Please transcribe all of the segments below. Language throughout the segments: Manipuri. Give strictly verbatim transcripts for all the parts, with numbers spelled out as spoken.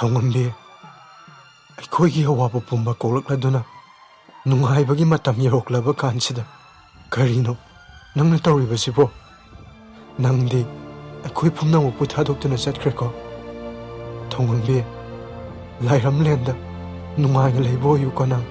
ꯊꯧꯉꯝꯕꯤ, ꯑꯩꯈꯣꯏꯒꯤ ꯑꯋꯥꯕ ꯄꯨꯝꯕ ꯀꯣꯛꯂꯛꯂꯗꯨꯅ ꯅꯨꯡꯉꯥꯏꯕꯒꯤ ꯃꯇꯝ ꯌꯧꯔꯛꯂꯕ ꯀꯥꯟꯁꯤꯗ ꯀꯔꯤꯅꯣ ꯅꯪꯅ ꯇꯧꯔꯤꯕꯁꯤꯕꯣ? ꯅꯪꯗꯤ ꯑꯩꯈꯣꯏ ꯄꯨꯝꯅꯃꯛꯄꯨ ꯊꯥꯗꯣꯛꯇꯨꯅ ꯆꯠꯈ꯭ꯔꯦꯀꯣ꯫ ꯊꯧꯉꯝꯕꯤ, ꯂꯥꯏꯔꯝꯂꯦꯟꯗ ꯅꯨꯡꯉꯥꯏꯅ ꯂꯩꯕ ꯑꯣꯏꯌꯨꯀꯣ ꯅꯪ꯫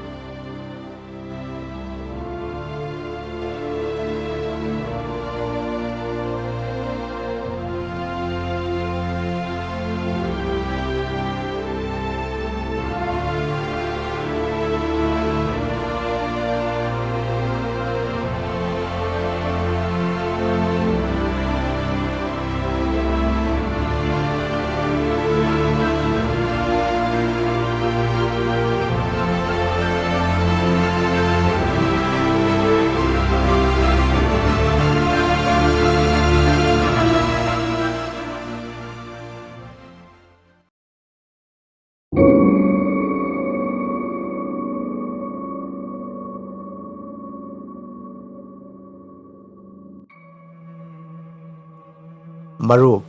ꯃꯔꯨꯞ,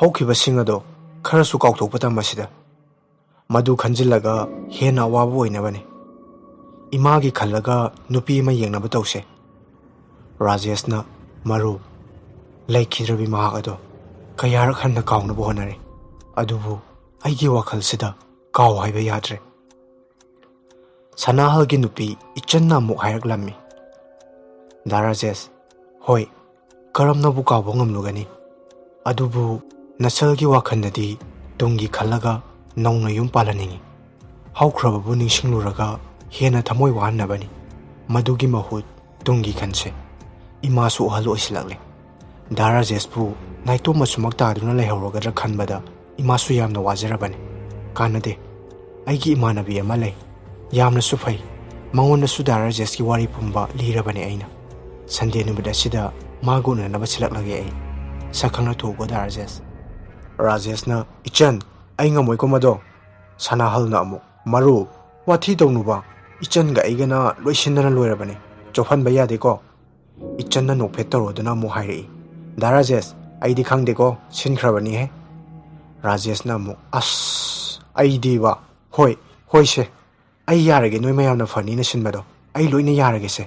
ꯍꯧꯈꯤꯕꯁꯤꯡ ꯑꯗꯣ ꯈꯔꯁꯨ ꯀꯥꯎꯊꯣꯛꯄ ꯇꯝꯕꯁꯤꯗ꯫ ꯃꯗꯨ ꯈꯟꯖꯤꯜꯂꯒ ꯍꯦꯟꯅ ꯑꯋꯥꯕ ꯑꯣꯏꯅꯕꯅꯤ꯫ ꯏꯃꯥꯒꯤ ꯈꯜꯂꯒ ꯅꯨꯄꯤ ꯑꯃ ꯌꯦꯡꯅꯕ ꯇꯧꯁꯦ꯫ ꯔꯥꯖꯦꯁꯅ ꯃꯔꯨꯞ, ꯂꯩꯈꯤꯗ꯭ꯔꯕꯤ ꯃꯍꯥꯛ ꯑꯗꯣ ꯀꯌꯥꯔꯛ ꯍꯟꯅ ꯀꯥꯎꯅꯕ ꯍꯣꯠꯅꯔꯦ, ꯑꯗꯨꯕꯨ ꯑꯩꯒꯤ ꯋꯥꯈꯜꯁꯤꯗ ꯀꯥꯎ ꯍꯥꯏꯕ ꯌꯥꯗ꯭ꯔꯦ꯫ ꯁꯅꯥꯍꯜꯒꯤ ꯅꯨꯄꯤ ꯏꯆꯟꯅ ꯑꯃꯨꯛ ꯍꯥꯏꯔꯛꯂꯝꯃꯤ, "ꯗꯥ ꯔꯥꯖꯦꯁ, ꯍꯣꯏ, ꯀꯔꯝꯅꯕꯨ ꯀꯥꯎꯕ ꯉꯝꯂꯨꯒꯅꯤ? ꯑꯗꯨꯕꯨ ꯅꯁꯜꯒꯤ ꯋꯥꯈꯜꯗꯗꯤ ꯇꯨꯡꯒꯤ ꯈꯜꯂꯒ ꯅꯧꯅ ꯌꯨꯝ ꯄꯥꯜꯍꯟꯅꯤꯡꯏ꯫ ꯍꯧꯈ꯭ꯔꯕꯕꯨ ꯅꯤꯡꯁꯤꯡꯂꯨꯔꯒ ꯍꯦꯟꯅ ꯊꯃꯣꯏ ꯋꯥꯍꯟꯅꯕꯅꯤ꯫ ꯃꯗꯨꯒꯤ ꯃꯍꯨꯠ ꯇꯨꯡꯒꯤ ꯈꯟꯁꯦ꯫" ꯏꯃꯥꯁꯨ ꯑꯍꯜ ꯑꯣꯏꯁꯤꯜꯂꯛꯂꯦ꯫ ꯗꯥ ꯔꯥꯖꯦꯁꯄꯨ ꯅꯥꯏꯇꯣꯝ ꯑꯁꯨꯃꯛ ꯇꯥꯗꯨꯅ ꯂꯩꯍꯧꯔꯒꯗ꯭ꯔꯥ ꯈꯟꯕꯗ ꯏꯃꯥꯁꯨ ꯌꯥꯝꯅ ꯋꯥꯖꯔꯕꯅꯤ꯫ ꯀꯥꯟꯅꯗꯦ꯫ ꯑꯩꯒꯤ ꯏꯃꯥꯟꯅꯕꯤ ꯑꯃ ꯂꯩ꯫ ꯌꯥꯝꯅꯁꯨ ꯐꯩ꯫ ꯃꯉꯣꯟꯗꯁꯨ ꯗꯥ ꯔꯥꯖꯦꯁꯀꯤ ꯋꯥꯔꯤ ꯄꯨꯝꯕ ꯂꯤꯔꯕꯅꯤ ꯑꯩꯅ꯫ ꯁꯟꯗꯦ ꯅꯨꯃꯤꯠ ꯑꯁꯤꯗ ꯃꯥꯒ ꯎꯅꯅꯕ ꯁꯤꯜꯂꯛꯂꯒꯦ ꯑꯩ꯫ ꯁꯛ ꯈꯪꯅ ꯊꯣꯛꯎꯀꯣ ꯗꯥ ꯔꯥꯖꯦꯁ꯫ ꯔꯥꯖꯦꯁꯅ, "ꯏꯆꯟ, ꯑꯩ ꯉꯝꯃꯣꯏꯀꯣ ꯃꯗꯣ꯫" ꯁꯅꯥꯍꯜꯅ ꯑꯃꯨꯛ, "ꯃꯔꯨꯞ, ꯋꯥꯊꯤ ꯇꯧꯅꯨꯕ꯫ ꯏꯆꯟꯒ ꯑꯩꯒꯅ ꯂꯣꯏꯁꯤꯟꯗꯅ ꯂꯣꯏꯔꯕꯅꯤ꯫ ꯆꯣꯞꯍꯟꯕ ꯌꯥꯗꯦꯀꯣ꯫" ꯏꯆꯟꯅ ꯅꯣꯛꯐꯦꯠ ꯇꯧꯔꯗꯨꯅ ꯑꯃꯨꯛ ꯍꯥꯏꯔꯛꯏ, "ꯗꯥ ꯔꯥꯖꯦꯁ, ꯑꯩꯗꯤ ꯈꯪꯗꯦꯀꯣ, ꯁꯤꯟꯈ꯭ꯔꯕꯅꯤꯍꯦ꯫" ꯔꯥꯖꯦꯁꯅ ꯑꯃꯨꯛ, "ꯑꯁ!" ꯑꯩꯗꯤꯕ, "ꯍꯣꯏ, ꯍꯣꯏꯁꯦ, ꯑꯩ ꯌꯥꯔꯒꯦ, ꯅꯣꯏ ꯃꯌꯥꯝꯅ ꯐꯅꯤꯅ ꯁꯤꯟꯕꯗꯣ, ꯑꯩ ꯂꯣꯏꯅ ꯌꯥꯔꯒꯦꯁꯦ"꯫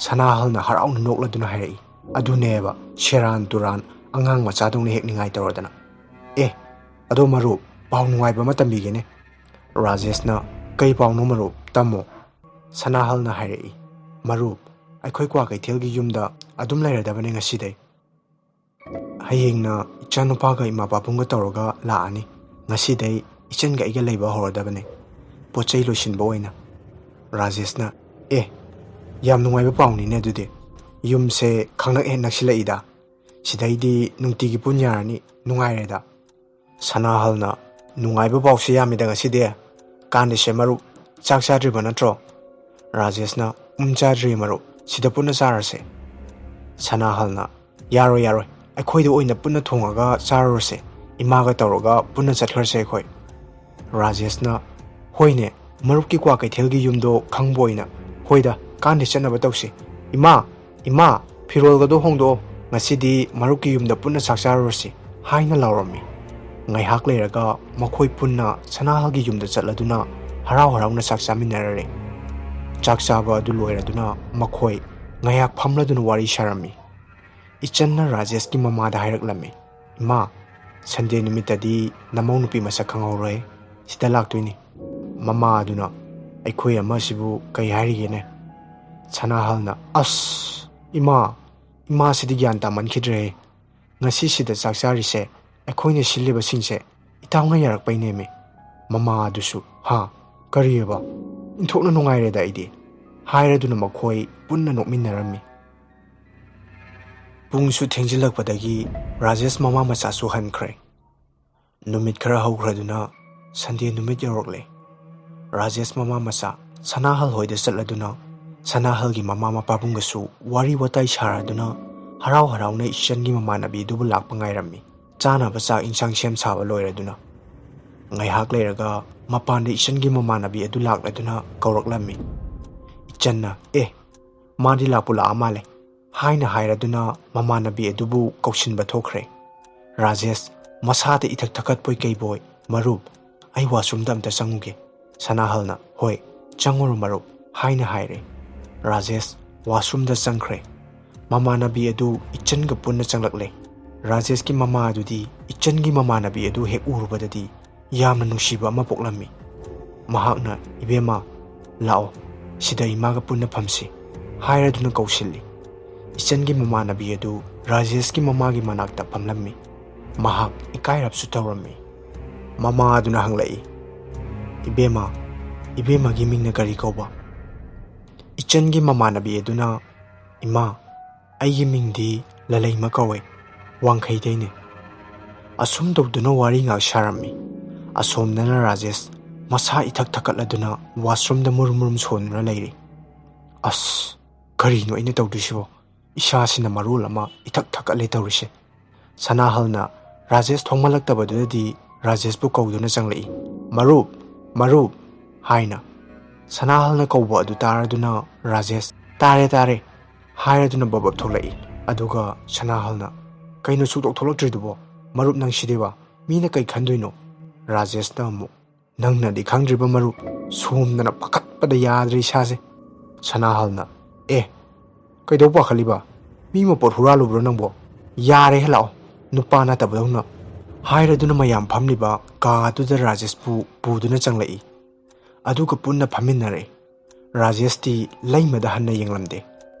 ꯁꯅꯥꯍꯜꯅ ꯍꯔꯥꯎꯅ ꯅꯣꯛꯂꯗꯨꯅ ꯍꯥꯏꯔꯛꯏ꯫ "ꯑꯗꯨꯅꯦꯕ, ꯁꯦꯔꯥꯟ ꯇꯨꯔꯥꯟ, ꯑꯉꯥꯡ ꯃꯆꯥꯗꯧꯅ ꯍꯦꯛ ꯅꯤꯡꯉꯥꯏ ꯇꯧꯔꯗꯅ꯫ ꯑꯦ, ꯑꯗꯣ ꯃꯔꯨꯞ, ꯄꯥꯎ ꯅꯨꯡꯉꯥꯏꯕ ꯑꯃ ꯇꯝꯕꯤꯒꯦꯅꯦ"꯫ ꯔꯥꯖꯦꯁꯅ, "ꯀꯩ ꯄꯥꯎꯅꯣ ꯃꯔꯨꯞ? ꯇꯝꯃꯣ"꯫ ꯁꯅꯥꯍꯜꯅ ꯍꯥꯏꯔꯛꯏ, "ꯃꯔꯨꯞ, ꯑꯩꯈꯣꯏ ꯀ꯭ꯋꯥꯀꯩꯊꯦꯜꯒꯤ ꯌꯨꯝꯗ ꯑꯗꯨꯝ ꯂꯩꯔꯗꯕꯅꯦ ꯉꯁꯤꯗꯩ꯫ ꯍꯌꯦꯡꯅ ꯏꯆꯥꯅꯨꯄꯥꯒ ꯏꯃꯥ ꯄꯥꯕꯨꯡꯒ ꯇꯧꯔꯒ ꯂꯥꯛꯑꯅꯤ꯫ ꯉꯁꯤꯗꯩ ꯏꯆꯟꯒ ꯑꯩꯒ ꯂꯩꯕ ꯍꯧꯔꯗꯕꯅꯦ, ꯄꯣꯠ ꯆꯩ ꯂꯣꯏꯁꯤꯟꯕ ꯑꯣꯏꯅ"꯫ ꯔꯥꯖꯦꯁꯅ, "ꯑꯦ, ꯌꯥꯝ ꯅꯨꯡꯉꯥꯏꯕ ꯄꯥꯎꯅꯤꯅꯦ ꯑꯗꯨꯗꯤ꯫ ꯌꯨꯝꯁꯦ ꯈꯪꯅꯛ ꯍꯦꯛ ꯅꯛꯁꯤꯜꯂꯛꯏꯗ꯫ ꯁꯤꯗꯩꯗꯤ ꯅꯨꯡꯇꯤꯒꯤ ꯄꯨꯟ ꯌꯥꯔꯅꯤ, ꯅꯨꯡꯉꯥꯏꯔꯦꯗ"꯫ ꯁꯅꯥꯍꯜꯅ, "ꯅꯨꯡꯉꯥꯏꯕ ꯄꯥꯎꯁꯦ ꯌꯥꯝꯃꯤꯗ ꯉꯁꯤꯗꯤ꯫ ꯀꯥꯟꯗꯦꯁꯦ ꯃꯔꯨꯞ, ꯆꯥꯛ ꯆꯥꯗ꯭ꯔꯤꯕ ꯅꯠꯇ꯭ꯔꯣ?" ꯔꯥꯖꯦꯁꯅ, "ꯎꯝ, ꯆꯥꯗ꯭ꯔꯤ ꯃꯔꯨꯞ, ꯁꯤꯗ ꯄꯨꯟꯅ ꯆꯥꯔꯁꯦ"꯫ ꯁꯅꯥꯍꯜꯅ, "ꯌꯥꯔꯣꯏ, ꯌꯥꯔꯣꯏ, ꯑꯩꯈꯣꯏꯗ ꯑꯣꯏꯅ ꯄꯨꯟꯅ ꯊꯣꯡꯉꯒ ꯆꯥꯔꯨꯔꯁꯦ, ꯏꯃꯥꯒ ꯇꯧꯔꯒ ꯄꯨꯟꯅ ꯆꯠꯈ꯭ꯔꯁꯦ ꯑꯩꯈꯣꯏ"꯫ ꯔꯥꯖꯦꯁꯅ, "ꯍꯣꯏꯅꯦ, ꯃꯔꯨꯞꯀꯤ ꯀ꯭ꯋꯥꯀꯩꯊꯦꯜꯒꯤ ꯌꯨꯝꯗꯣ ꯈꯪꯕ ꯑꯣꯏꯅ꯫ ꯍꯣꯏꯗ, ꯀꯥꯟꯗꯦ, ꯆꯠꯅꯕ ꯇꯧꯁꯤ꯫ ꯏꯃꯥ, ꯏꯃꯥ, ꯐꯤꯔꯣꯜꯒꯗꯣ ꯍꯣꯡꯗꯣꯛꯑꯣ, ꯉꯁꯤꯗꯤ ꯃꯔꯨꯞꯀꯤ ꯌꯨꯝꯗ ꯄꯨꯟꯅ ꯆꯥꯛ ꯆꯥꯔꯨꯔꯁꯤ" ꯍꯥꯏꯅ ꯂꯥꯎꯔꯝꯃꯤ꯫ ꯉꯥꯏꯍꯥꯛ ꯂꯩꯔꯒ ꯃꯈꯣꯏ ꯄꯨꯟꯅ ꯁꯅꯥꯍꯜꯒꯤ ꯌꯨꯝꯗ ꯆꯠꯂꯗꯨꯅ ꯍꯔꯥꯎ ꯍꯔꯥꯎꯅ ꯆꯥꯛ ꯆꯥꯃꯤꯟꯅꯔꯔꯦ꯫ ꯆꯥꯛ ꯆꯥꯕ ꯑꯗꯨ ꯂꯣꯏꯔꯗꯨꯅ ꯃꯈꯣꯏ ꯉꯥꯏꯍꯥꯛ ꯐꯝꯂꯗꯨꯅ ꯋꯥꯔꯤ ꯁꯥꯔꯝꯃꯤ꯫ ꯏꯆꯟꯅ ꯔꯥꯖꯦꯁꯀꯤ ꯃꯃꯥꯗ ꯍꯥꯏꯔꯛꯂꯝꯃꯤ, "ꯏꯃꯥ, ꯁꯟꯗꯦ ꯅꯨꯃꯤꯠꯇꯗꯤ ꯅꯃꯧ ꯅꯨꯄꯤ ꯃꯁꯛ ꯈꯪꯍꯧꯔꯣꯏ, ꯁꯤꯗ ꯂꯥꯛꯇꯣꯏꯅꯤ"꯫ ꯃꯃꯥ ꯑꯗꯨꯅ, "ꯑꯩꯈꯣꯏ ꯑꯃꯁꯤꯕꯨ ꯀꯩ ꯍꯥꯏꯔꯤꯒꯦꯅꯦ?" ꯁꯅꯥꯍꯜꯅ, "ꯑꯁ, ꯏꯃꯥ, ꯏꯃꯥꯁꯤꯗꯤ ꯒ꯭ꯌꯥꯟ ꯇꯥꯃꯟꯈꯤꯗ꯭ꯔꯦ꯫ ꯉꯁꯤꯁꯤꯗ ꯆꯥꯛ ꯆꯥꯔꯤꯁꯦ ꯑꯩꯈꯣꯏꯅ ꯁꯤꯜꯂꯤꯕꯁꯤꯡꯁꯦ ꯏꯇꯥꯎꯅ ꯌꯥꯔꯛꯄꯩꯅꯦꯃꯤ"꯫ ꯃꯃꯥ ꯑꯗꯨꯁꯨ, "ꯍꯥ? ꯀꯔꯤꯑꯕ? ꯏꯟꯊꯣꯛꯅ ꯅꯨꯡꯉꯥꯏꯔꯦꯗ ꯑꯩꯗꯤ"꯫ ꯍꯥꯏꯔꯗꯨꯅ ꯃꯈꯣꯏ ꯄꯨꯟꯅ ꯅꯣꯛꯃꯤꯟꯅꯔꯝꯃꯤ꯫ ꯄꯨꯡꯁꯨ ꯊꯦꯡꯖꯤꯜꯂꯛꯄꯗꯒꯤ ꯔꯥꯖꯦꯁ ꯃꯃꯥ ꯃꯆꯥꯁꯨ ꯍꯟꯈ꯭ꯔꯦ꯫ ꯅꯨꯃꯤꯠ ꯈꯔ ꯍꯧꯈ꯭ꯔꯗꯨꯅ ꯁꯟꯗꯦ ꯅꯨꯃꯤꯠ ꯌꯧꯔꯛꯂꯦ꯫ ꯔꯥꯖꯦꯁ ꯃꯃꯥ ꯃꯆꯥ ꯁꯅꯥꯍꯜ ꯍꯣꯏꯗ ꯆꯠꯂꯗꯨꯅ ꯁꯅꯥꯍꯜꯒꯤ ꯃꯃꯥ ꯃꯄꯥꯕꯨꯡꯒꯁꯨ ꯋꯥꯔꯤ ꯋꯥꯇꯥꯏ ꯁꯥꯔꯗꯨꯅ ꯍꯔꯥꯎ ꯍꯔꯥꯎꯅ ꯏꯆꯟꯒꯤ ꯃꯃꯥꯟꯅꯕꯤ ꯑꯗꯨꯕꯨ ꯂꯥꯛꯄ ꯉꯥꯏꯔꯝꯃꯤ꯫ ꯆꯥꯅꯕ ꯆꯥꯛ ꯏꯟꯁꯥꯡ ꯁꯦꯝ ꯁꯥꯕ ꯂꯣꯏꯔꯗꯨꯅ ꯉꯥꯏꯍꯥꯛ ꯂꯩꯔꯒ ꯃꯄꯥꯟꯗ ꯏꯆꯟꯒꯤ ꯃꯃꯥꯟꯅꯕꯤ ꯑꯗꯨ ꯂꯥꯛꯂꯗꯨꯅ ꯀꯧꯔꯛꯂꯝꯃꯤ꯫ ꯏꯆꯟꯅ, "ꯑꯦ, ꯃꯥꯗꯤ ꯂꯥꯛꯄꯨ ꯂꯥꯛꯑ ꯃꯥꯜꯂꯦ" ꯍꯥꯏꯅ ꯍꯥꯏꯔꯗꯨꯅ ꯃꯃꯥꯟꯅꯕꯤ ꯑꯗꯨꯕꯨ ꯀꯧꯁꯤꯟꯕ ꯊꯣꯛꯈ꯭ꯔꯦ꯫ ꯔꯥꯖꯦꯁ ꯃꯁꯥꯗ ꯏꯊꯛ ꯊꯛꯀꯠꯄꯣꯏ ꯀꯩꯕꯣꯏ, "ꯃꯔꯨꯞ, ꯑꯩ ꯋꯥꯁꯔꯨꯝꯗ ꯑꯝꯇ ꯆꯪꯉꯨꯒꯦ꯫ ꯁꯅꯥꯍꯜꯅ, "ꯍꯣꯏ, ꯆꯪꯉꯨꯔꯣ ꯃꯔꯨꯞ" ꯍꯥꯏꯅ ꯍꯥꯏꯔꯦ꯫ ꯔꯥꯖꯦꯁ ꯋꯥꯁꯔꯨꯝꯗ ꯆꯪꯈ꯭ꯔꯦ꯫ ꯃꯃꯥꯟꯅꯕꯤ ꯑꯗꯨ ꯏꯆꯟꯒ ꯄꯨꯟꯅ ꯆꯪꯂꯛꯂꯦ꯫ ꯔꯥꯖꯦꯁꯀꯤ ꯃꯃꯥ ꯑꯗꯨꯗꯤ ꯏꯆꯟꯒꯤ ꯃꯃꯥꯟꯅꯕꯤ ꯑꯗꯨ ꯍꯦꯛ ꯎꯔꯨꯕꯗꯗꯤ ꯌꯥꯝꯅ ꯅꯨꯡꯁꯤꯕ ꯑꯃ ꯄꯣꯛꯂꯝꯃꯤ꯫ ꯃꯍꯥꯛꯅ, "ꯏꯕꯦꯝꯃ, ꯂꯥꯛꯑꯣ, ꯁꯤꯗ ꯏꯃꯥꯒ ꯄꯨꯟꯅ ꯐꯝꯁꯤ" ꯍꯥꯏꯔꯗꯨꯅ ꯀꯧꯁꯤꯜꯂꯤ꯫ ꯏꯆꯟꯒꯤ ꯃꯃꯥꯟꯅꯕꯤ ꯑꯗꯨ ꯔꯥꯖꯦꯁꯀꯤ ꯃꯃꯥꯒꯤ ꯃꯅꯥꯛꯇ ꯐꯝꯂꯝꯃꯤ꯫ ꯃꯍꯥꯛ ꯏꯀꯥꯏꯔꯞꯁꯨ ꯇꯧꯔꯝꯃꯤ꯫ ꯃꯃꯥ ꯑꯗꯨꯅ ꯍꯪꯂꯛꯏ, "ꯏꯕꯦꯝꯃ, ꯏꯕꯦꯝꯃꯒꯤ ꯃꯤꯡꯅ ꯀꯔꯤ ꯀꯧꯕ?" ꯏꯆꯟꯒꯤ ꯃꯃꯥꯟꯅꯕꯤ ꯑꯗꯨꯅ, "ꯏꯃꯥ, ꯑꯩꯒꯤ ꯃꯤꯡꯗꯤ ꯂꯂꯩꯃ ꯀꯧꯋꯦ, ꯋꯥꯡꯈꯩꯗꯩꯅꯦ"꯫ ꯑꯁꯨꯝ ꯇꯧꯗꯨꯅ ꯋꯥꯔꯤ ꯉꯥꯛ ꯁꯥꯔꯝꯃꯤ꯫ ꯑꯁꯣꯝꯗꯅ ꯔꯥꯖꯦꯁ ꯃꯁꯥ ꯏꯊꯛ ꯊꯛꯀꯠꯂꯗꯨꯅ ꯋꯥꯁꯔꯨꯝꯗ ꯃꯨꯔꯨꯝ ꯃꯨꯔꯨꯝ ꯁꯣꯟꯗꯨꯅ ꯂꯩꯔꯤ꯫ "ꯑꯁ, ꯀꯔꯤꯅꯣ ꯑꯩꯅ ꯇꯧꯗꯣꯏꯁꯤꯕꯣ? ꯏꯁꯥꯁꯤꯅ ꯃꯔꯣꯜ ꯑꯃ ꯏꯊꯛ ꯊꯛꯀꯠꯂꯦ ꯇꯧꯔꯤꯁꯦ"꯫ ꯁꯅꯥꯍꯜꯅ ꯔꯥꯖꯦꯁ ꯊꯣꯡꯃꯜꯂꯛꯇꯕꯗꯨꯗꯗꯤ ꯔꯥꯖꯦꯁꯄꯨ ꯀꯧꯗꯨꯅ ꯆꯪꯂꯛꯏ꯫ "ꯃꯔꯨꯞ, ꯃꯔꯨꯞ" ꯍꯥꯏꯅ꯫ ꯁꯅꯥꯍꯜꯅ ꯀꯧꯕ ꯑꯗꯨ ꯇꯥꯔꯗꯨꯅ ꯔꯥꯖꯦꯁ, "ꯇꯥꯔꯦ, ꯇꯥꯔꯦ" ꯍꯥꯏꯔꯗꯨꯅ ꯕꯕꯞ ꯊꯣꯛꯂꯛꯏ꯫ ꯑꯗꯨꯒ ꯁꯅꯥꯍꯜꯅ, "ꯀꯩꯅꯣ ꯁꯨꯛꯊꯣꯛ ꯊꯣꯛꯂꯛꯇ꯭ꯔꯤꯗꯨꯕꯣ? ꯃꯔꯨꯞ ꯅꯪꯁꯤꯗꯤꯕ, ꯃꯤꯅ ꯀꯩ ꯈꯟꯗꯣꯏꯅꯣ?" ꯔꯥꯖꯦꯁꯅ ꯑꯃꯨꯛ, "ꯅꯪꯅꯗꯤ ꯈꯪꯗ꯭ꯔꯤꯕ ꯃꯔꯨꯞ, ꯁꯣꯝꯗꯅ ꯄꯥꯈꯠꯄꯗ ꯌꯥꯗ꯭ꯔꯦ ꯏꯁꯥꯁꯦ"꯫ ꯁꯅꯥꯍꯜꯅ, "ꯑꯦ, ꯀꯩꯗꯧ ꯄꯥꯈꯠꯂꯤꯕ? ꯃꯤ ꯃꯄꯣꯠ ꯍꯨꯔꯥꯜꯂꯨꯕ꯭ꯔꯣ ꯅꯪꯕꯣ? ꯌꯥꯔꯦꯍꯦ, ꯂꯥꯛꯑꯣ, ꯅꯨꯄꯥ ꯅꯠꯇꯕꯗꯧꯅ" ꯍꯥꯏꯔꯗꯨꯅ ꯃꯌꯥꯝ ꯐꯝꯂꯤꯕ ꯀꯥ ꯑꯗꯨꯗ ꯔꯥꯖꯦꯁꯄꯨ ꯄꯨꯗꯨꯅ ꯆꯪꯂꯛꯏ꯫ ꯑꯗꯨꯒ ꯄꯨꯟꯅ ꯐꯝꯃꯤꯟꯅꯔꯦ꯫ ꯔꯥꯖꯦꯁꯇꯤ ꯂꯩꯃꯗ ꯍꯟꯅ ꯌꯦꯡꯂꯝꯗꯦ꯫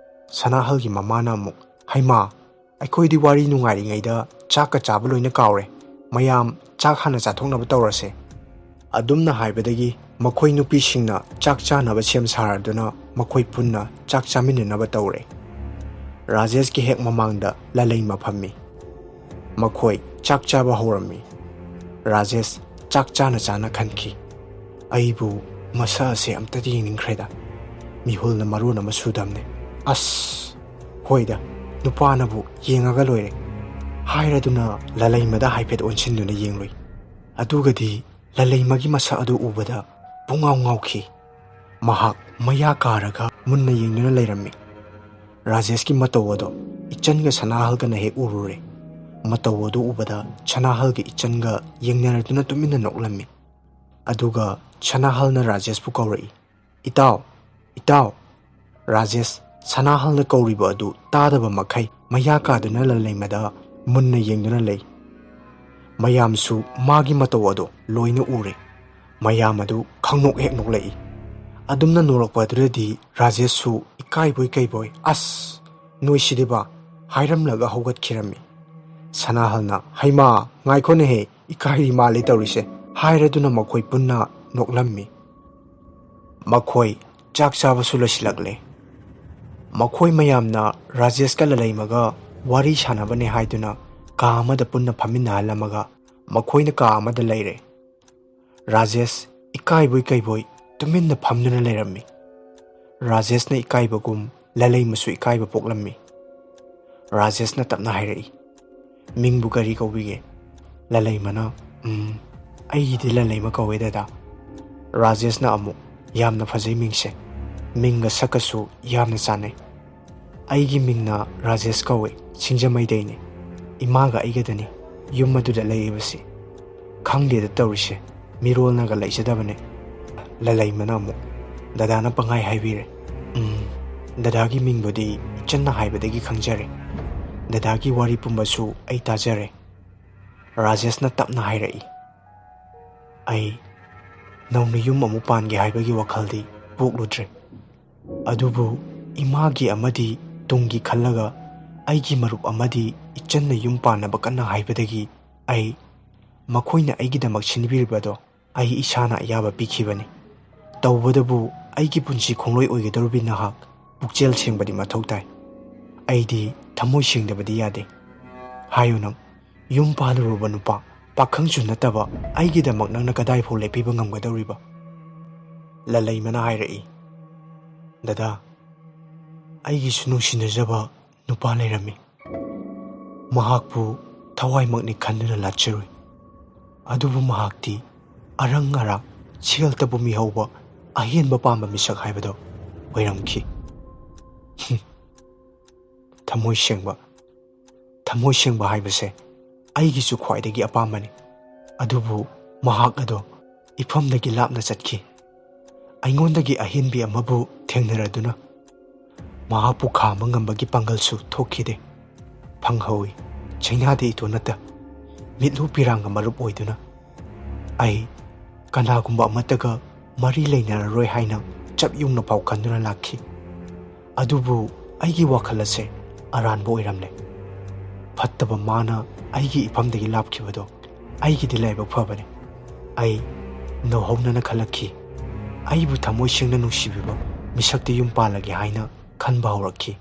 ꯁꯅꯥꯍꯜꯒꯤ ꯃꯃꯥꯅ ꯑꯃꯨꯛ, "ꯍꯩꯃꯥ, ꯑꯩꯈꯣꯏꯗꯤ ꯋꯥꯔꯤ ꯅꯨꯡꯉꯥꯏꯔꯤꯉꯩꯗ ꯆꯥꯛꯀ ꯆꯥꯕ ꯂꯣꯏꯅ ꯀꯥꯎꯔꯦ꯫ ꯃꯌꯥꯝ ꯆꯥꯛ ꯍꯥꯟꯅ ꯆꯥꯊꯣꯛꯅꯕ ꯇꯧꯔꯁꯦ"꯫ ꯑꯗꯨꯝꯅ ꯍꯥꯏꯕꯗꯒꯤ ꯃꯈꯣꯏ ꯅꯨꯄꯤꯁꯤꯡꯅ ꯆꯥꯛ ꯆꯥꯅꯕ ꯁꯦꯝ ꯁꯥꯔꯗꯨꯅ ꯃꯈꯣꯏ ꯄꯨꯟꯅ ꯆꯥꯛ ꯆꯥꯃꯤꯟꯅꯅꯕ ꯇꯧꯔꯦ꯫ ꯔꯥꯖꯦꯁꯀꯤ ꯍꯦꯛ ꯃꯃꯥꯡꯗ ꯂꯂꯩꯃ ꯐꯝꯃꯤ꯫ ꯃꯈꯣꯏ ꯆꯥꯛ ꯆꯥꯕ ꯍꯧꯔꯝꯃꯤ꯫ ꯔꯥꯖꯦꯁ ꯆꯥꯛ ꯆꯥꯅ ꯆꯥꯅ ꯈꯟꯈꯤ, "ꯑꯩꯕꯨ ꯃꯁꯛ ꯑꯁꯦ ꯑꯝꯇꯗꯤ ꯌꯦꯡꯅꯤꯡꯈ꯭ꯔꯦꯗ꯫ ꯃꯤꯍꯨꯜꯅ ꯃꯔꯣꯟ ꯑꯃ ꯁꯨꯗꯝꯅꯦ꯫ ꯑꯁ, ꯍꯣꯏꯗ, ꯅꯨꯄꯥꯅꯕꯨ ꯌꯦꯡꯉꯒ ꯂꯣꯏꯔꯦ" ꯍꯥꯏꯔꯗꯨꯅ ꯂꯂꯩꯃꯗ ꯍꯥꯏꯐꯦꯠ ꯑꯣꯟꯁꯤꯟꯗꯨꯅ ꯌꯦꯡꯂꯨꯏ꯫ ꯑꯗꯨꯒꯗꯤ ꯂꯂꯩꯃꯒꯤ ꯃꯁꯛ ꯑꯗꯨ ꯎꯕꯗ ꯄꯨꯡꯉꯥꯎ ꯉꯥꯎꯈꯤ꯫ ꯃꯍꯥꯛ ꯃꯌꯥ ꯀꯥꯔꯒ ꯃꯨꯟꯅ ꯌꯦꯡꯗꯨꯅ ꯂꯩꯔꯝꯃꯤ꯫ ꯔꯥꯖꯦꯁꯀꯤ ꯃꯇꯧ ꯑꯗꯣ ꯏꯆꯟꯒ ꯁꯅꯥꯍꯜꯒꯅ ꯍꯦꯛ ꯎꯔꯨꯔꯦ꯫ ꯃꯇꯧ ꯑꯗꯨ ꯎꯕꯗ ꯁꯅꯥꯍꯜꯒ ꯏꯆꯟꯒ ꯌꯦꯡꯅꯔꯗꯨꯅ ꯇꯨꯃꯤꯟꯅ ꯅꯣꯛꯂꯝꯃꯤ꯫ ꯑꯗꯨꯒ ꯁꯅꯥꯍꯜꯅ ꯔꯥꯖꯦꯁꯄꯨ ꯀꯧꯔꯛꯏ꯫ "ꯏꯇꯥꯎ, ꯏꯇꯥꯎ!" ꯔꯥꯖꯦꯁ ꯁꯅꯥꯍꯜꯅ ꯀꯧꯔꯤꯕ ꯑꯗꯨ ꯇꯥꯗꯕ ꯃꯈꯩ ꯃꯌꯥ ꯀꯥꯗꯨꯅ ꯂꯂꯩꯃꯗ ꯃꯨꯟꯅ ꯌꯦꯡꯗꯨꯅ ꯂꯩ꯫ ꯃꯌꯥꯝꯁꯨ ꯃꯥꯒꯤ ꯃꯇꯧ ꯑꯗꯣ ꯂꯣꯏꯅ ꯎꯔꯦ꯫ ꯃꯌꯥꯝ ꯑꯗꯨ ꯈꯪꯅꯣꯛ ꯍꯦꯛ ꯅꯣꯛꯂꯛꯏ꯫ ꯑꯗꯨꯝꯅ ꯅꯣꯛꯂꯛꯄ ꯑꯗꯨꯗꯗꯤ ꯔꯥꯖꯦꯁꯁꯨ ꯏꯀꯥꯏꯕꯣꯏ ꯀꯩꯕꯣꯏ, "ꯑꯁ, ꯅꯣꯏꯁꯤꯗꯤꯕ!" ꯍꯥꯏꯔꯝꯂꯒ ꯍꯧꯒꯠꯈꯤꯔꯝꯃꯤ꯫ ꯁꯅꯥꯍꯜꯅ, "ꯍꯩꯃꯥ, ꯉꯥꯏꯈꯣꯅꯦꯍꯦ, ꯏꯀꯥꯏꯔꯤ ꯃꯥꯜꯂꯤ ꯇꯧꯔꯤꯁꯦ" ꯍꯥꯏꯔꯗꯨꯅ ꯃꯈꯣꯏ ꯄꯨꯟꯅ ꯅꯣꯛꯂꯝꯃꯤ꯫ ꯃꯈꯣꯏ ꯆꯥꯛ ꯆꯥꯕꯁꯨ ꯂꯣꯏꯁꯤꯜꯂꯛꯂꯦ꯫ ꯃꯈꯣꯏ ꯃꯌꯥꯝꯅ ꯔꯥꯖꯦꯁꯀ ꯂꯂꯩꯃꯒ ꯋꯥꯔꯤ ꯁꯥꯟꯅꯕꯅꯦ ꯍꯥꯏꯗꯨꯅ ꯀꯥ ꯑꯃꯗ ꯄꯨꯟꯅ ꯐꯝꯃꯤꯟꯅꯍꯜꯂꯝꯃꯒ ꯃꯈꯣꯏꯅ ꯀꯥ ꯑꯃꯗ ꯂꯩꯔꯦ꯫ ꯔꯥꯖꯦꯁ ꯏꯀꯥꯏꯕꯣꯏ ꯀꯩꯕꯣꯏ ꯇꯨꯃꯤꯟꯅ ꯐꯝꯗꯨꯅ ꯂꯩꯔꯝꯃꯤ꯫ ꯔꯥꯖꯦꯁꯅ ꯏꯀꯥꯏꯕꯒꯨꯝ ꯂꯂꯩꯃꯁꯨ ꯏꯀꯥꯏꯕ ꯄꯣꯛꯂꯝꯃꯤ꯫ ꯔꯥꯖꯦꯁꯅ ꯇꯞꯅ ꯍꯥꯏꯔꯛꯏ, "ꯃꯤꯡꯕꯨ ꯀꯔꯤ ꯀꯧꯕꯤꯒꯦ?" ꯂꯂꯩꯃꯅ, "ꯎꯝ, ꯑꯩꯒꯤꯗꯤ ꯂꯂꯩꯃ ꯀꯧꯋꯦ ꯗꯗꯥ꯫" ꯔꯥꯖꯦꯁꯅ ꯑꯃꯨꯛ, "ꯌꯥꯝꯅ ꯐꯖꯩ ꯃꯤꯡꯁꯦ꯫ ꯃꯤꯡꯒ ꯁꯛꯀꯁꯨ ꯌꯥꯝꯅ ꯆꯥꯟꯅꯩ꯫ ꯑꯩꯒꯤ ꯃꯤꯡꯅ ꯔꯥꯖꯦꯁ ꯀꯧꯋꯦ, ꯁꯤꯡꯖꯃꯩꯗꯩꯅꯦ꯫ ꯏꯃꯥꯒ ꯑꯩꯒꯗꯅꯤ ꯌꯨꯝ ꯑꯗꯨꯗ ꯂꯩꯔꯤꯕꯁꯤ꯫ ꯈꯪꯗꯦꯗ ꯇꯧꯔꯤꯁꯦ, ꯃꯤꯔꯣꯜꯅꯒ ꯂꯩꯖꯗꯕꯅꯦ꯫" ꯂꯂꯩꯃꯅ ꯑꯃꯨꯛ, "ꯗꯗꯥꯅ ꯄꯪꯍꯥꯏ ꯍꯥꯏꯕꯤꯔꯦ꯫ ꯎꯝ, ꯗꯗꯥꯒꯤ ꯃꯤꯡꯕꯨꯗꯤ ꯏꯆꯟꯅ ꯍꯥꯏꯕꯗꯒꯤ ꯈꯪꯖꯔꯦ꯫ ꯗꯗꯥꯒꯤ ꯋꯥꯔꯤ ꯄꯨꯝꯕꯁꯨ ꯑꯩ ꯇꯥꯖꯔꯦ꯫" ꯔꯥꯖꯦꯁꯅ ꯇꯞꯅ ꯍꯥꯏꯔꯛꯏ, "ꯑꯩ ꯅꯧꯅ ꯌꯨꯝ ꯑꯃꯨꯛ ꯄꯥꯟꯒꯦ ꯍꯥꯏꯕꯒꯤ ꯋꯥꯈꯜꯗꯤ ꯄꯣꯛꯂꯨꯗ꯭ꯔꯦ꯫ ꯑꯗꯨꯕꯨ ꯏꯃꯥꯒꯤ ꯑꯃꯗꯤ ꯇꯨꯡꯒꯤ ꯈꯜꯂꯒ ꯑꯩꯒꯤ ꯃꯔꯨꯞ ꯑꯃꯗꯤ ꯏꯆꯟꯅ ꯌꯨꯝ ꯄꯥꯟꯅꯕ ꯀꯟꯅ ꯍꯥꯏꯕꯗꯒꯤ ꯑꯩ ꯃꯈꯣꯏꯅ ꯑꯩꯒꯤꯗꯃꯛ ꯁꯤꯟꯕꯤꯔꯤꯕꯗꯣ ꯑꯩ ꯏꯁꯥꯅ ꯑꯌꯥꯕ ꯄꯤꯈꯤꯕꯅꯤ꯫ ꯇꯧꯕꯗꯕꯨ ꯑꯩꯒꯤ ꯄꯨꯟꯁꯤ ꯈꯣꯡꯂꯣꯏ ꯑꯣꯏꯒꯗꯧꯔꯤꯕꯤ ꯅꯍꯥꯛ ꯄꯨꯛꯆꯦꯜ ꯁꯦꯡꯕꯗꯤ ꯃꯊꯧ ꯇꯥꯏ꯫ ꯑꯩꯗꯤ ꯊꯃꯣꯏ ꯁꯦꯡꯗꯕꯗꯤ ꯌꯥꯗꯦ꯫ ꯍꯥꯏꯌꯨ ꯅꯪ, ꯌꯨꯝ ꯄꯥꯜꯂꯨꯔꯕ ꯅꯨꯄꯥ, ꯄꯥꯈꯪꯁꯨ ꯅꯠꯇꯕ ꯑꯩꯒꯤꯗꯃꯛ ꯅꯪꯅ ꯀꯗꯥꯏꯐꯥꯎ ꯂꯦꯞꯄꯤꯕ ꯉꯝꯒꯗꯧꯔꯤꯕ?" ꯂꯂꯩꯃꯅ ꯍꯥꯏꯔꯛꯏ, "ꯗꯗꯥ, ꯑꯩꯒꯤꯁꯨ ꯅꯨꯡꯁꯤꯅꯖꯕ ꯅꯨꯄꯥ ꯂꯩꯔꯝꯃꯤ꯫ ꯃꯍꯥꯛꯄꯨ ꯊꯋꯥꯏꯃꯛꯅꯤ ꯈꯟꯗꯨꯅ ꯂꯥꯠꯆꯔꯨꯏ꯫ ꯑꯗꯨꯕꯨ ꯃꯍꯥꯛꯇꯤ ꯑꯔꯪ ꯑꯔꯥꯛ, ꯁꯦꯜ ꯇꯕꯨ ꯃꯤꯍꯧꯕ, ꯑꯍꯦꯟꯕ ꯄꯥꯝꯕ ꯃꯤꯁꯛ ꯍꯥꯏꯕꯗꯣ ꯑꯣꯏꯔꯝꯈꯤ꯫" ꯊꯃꯣꯏ ꯁꯦꯡꯕ꯫ ꯊꯃꯣꯏ ꯁꯦꯡꯕ ꯍꯥꯏꯕꯁꯦ ꯑꯩꯒꯤꯁꯨ ꯈ꯭ꯋꯥꯏꯗꯒꯤ ꯑꯄꯥꯝꯕꯅꯤ꯫ ꯑꯗꯨꯕꯨ ꯃꯍꯥꯛ ꯑꯗꯣ ꯏꯐꯝꯗꯒꯤ ꯂꯥꯞꯅ ꯆꯠꯈꯤ꯫ ꯑꯩꯉꯣꯟꯗꯒꯤ ꯑꯍꯦꯟꯕꯤ ꯑꯃꯕꯨ ꯊꯦꯡꯅꯔꯗꯨꯅ ꯃꯍꯥꯛꯄꯨ ꯈꯥꯝꯕ ꯉꯝꯕꯒꯤ ꯄꯥꯡꯒꯜꯁꯨ ꯊꯣꯛꯈꯤꯗꯦ꯫ ꯐꯪꯍꯧꯏ, ꯆꯩꯅꯥꯗ ꯏꯇꯣꯟ ꯅꯠꯇ, ꯃꯤꯠꯂꯨ ꯄꯤꯔꯥꯡꯒ ꯃꯔꯨꯞ ꯑꯣꯏꯗꯨꯅ꯫ ꯑꯩ ꯀꯅꯥꯒꯨꯝꯕ ꯑꯃꯠꯇꯒ ꯃꯔꯤ ꯂꯩꯅꯔꯔꯣꯏ ꯍꯥꯏꯅ ꯆꯞ ꯌꯨꯡꯅ ꯐꯥꯎ ꯈꯟꯗꯨꯅ ꯂꯥꯛꯈꯤ꯫ ꯑꯗꯨꯕꯨ ꯑꯩꯒꯤ ꯋꯥꯈꯜ ꯑꯁꯦ ꯑꯔꯥꯟꯕ ꯑꯣꯏꯔꯝꯂꯦ꯫ ꯐꯠꯇꯕ ꯃꯥꯅ ꯑꯩꯒꯤ ꯏꯐꯝꯗꯒꯤ ꯂꯥꯞꯈꯤꯕꯗꯣ ꯑꯩꯒꯤꯗꯤ ꯂꯥꯏꯕꯛ ꯐꯕꯅꯤ꯫ ꯑꯩ ꯅꯧꯍꯧꯅꯅ ꯈꯜꯂꯛꯈꯤ꯫ ꯑꯩꯕꯨ ꯊꯃꯣꯏ ꯁꯦꯡꯅ ꯅꯨꯡꯁꯤꯕꯤꯕ ꯃꯤꯁꯛꯇ ꯌꯨꯝ ꯄꯥꯜꯂꯒꯦ ꯍꯥꯏꯅ ꯈꯟꯕ ꯍꯧꯔꯛꯈꯤ꯫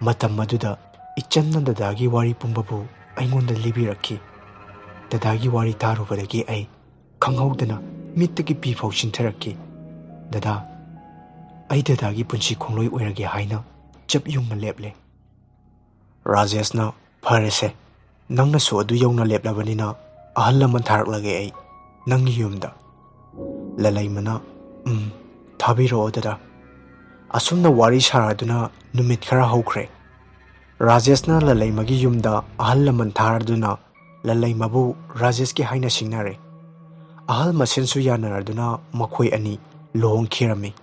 ꯃꯇꯝ ꯑꯗꯨꯗ ꯏꯆꯟꯅ ꯗꯗꯥꯒꯤ ꯋꯥꯔꯤ ꯄꯨꯝꯕꯕꯨ ꯑꯩꯉꯣꯟꯗ ꯂꯤꯕꯤꯔꯛꯈꯤ꯫ ꯗꯗꯥꯒꯤ ꯋꯥꯔꯤ ꯇꯥꯔꯨꯕꯗꯒꯤ ꯑꯩ ꯈꯪꯍꯧꯗꯅ ꯃꯤꯠꯇꯒꯤ ꯄꯤ ꯐꯥꯎ ꯆꯤꯟꯊꯔꯛꯈꯤ꯫ "ꯗꯗꯥ, ꯑꯩ ꯗꯗꯥꯒꯤ ꯄꯨꯟꯁꯤ ꯈꯣꯡꯂꯣꯏ ꯑꯣꯏꯔꯒꯦ" ꯍꯥꯏꯅ ꯆꯞ ꯌꯨꯡꯅ ꯂꯦꯞꯂꯦ꯫ ꯔꯥꯖꯦꯁꯅ, "ꯐꯔꯦꯁꯦ, ꯅꯪꯅꯁꯨ ꯑꯗꯨ ꯌꯧꯅ ꯂꯦꯞꯂꯕꯅꯤꯅ ꯑꯍꯜ ꯂꯃꯟ ꯊꯥꯔꯛꯂꯒꯦ ꯑꯩ ꯅꯪꯒꯤ ꯌꯨꯝꯗ꯫" ꯂꯂꯩꯃꯅ, "ꯎꯝ, ꯊꯥꯕꯤꯔꯛꯑꯣ ꯗꯗꯥ꯫" ꯑꯁꯨꯝꯅ ꯋꯥꯔꯤ ꯁꯥꯔꯗꯨꯅ ꯅꯨꯃꯤꯠ ꯈꯔ ꯍꯧꯈ꯭ꯔꯦ꯫ ꯔꯥꯖꯦꯁꯅ ꯂꯂꯩꯃꯒꯤ ꯌꯨꯝꯗ ꯑꯍꯜ ꯂꯃꯟ ꯊꯥꯔꯗꯨꯅ ꯂꯂꯩꯃꯕꯨ ꯔꯥꯖꯦꯁꯀꯤ ꯍꯥꯏꯅ ꯁꯤꯡꯅꯔꯦ꯫ ꯑꯍꯜ ꯃꯁꯦꯟꯁꯨ ꯌꯥꯅꯔꯗꯨꯅ ꯃꯈꯣꯏ ꯑꯅꯤ ꯂꯨꯍꯣꯡꯈꯤꯔꯝꯃꯤ꯫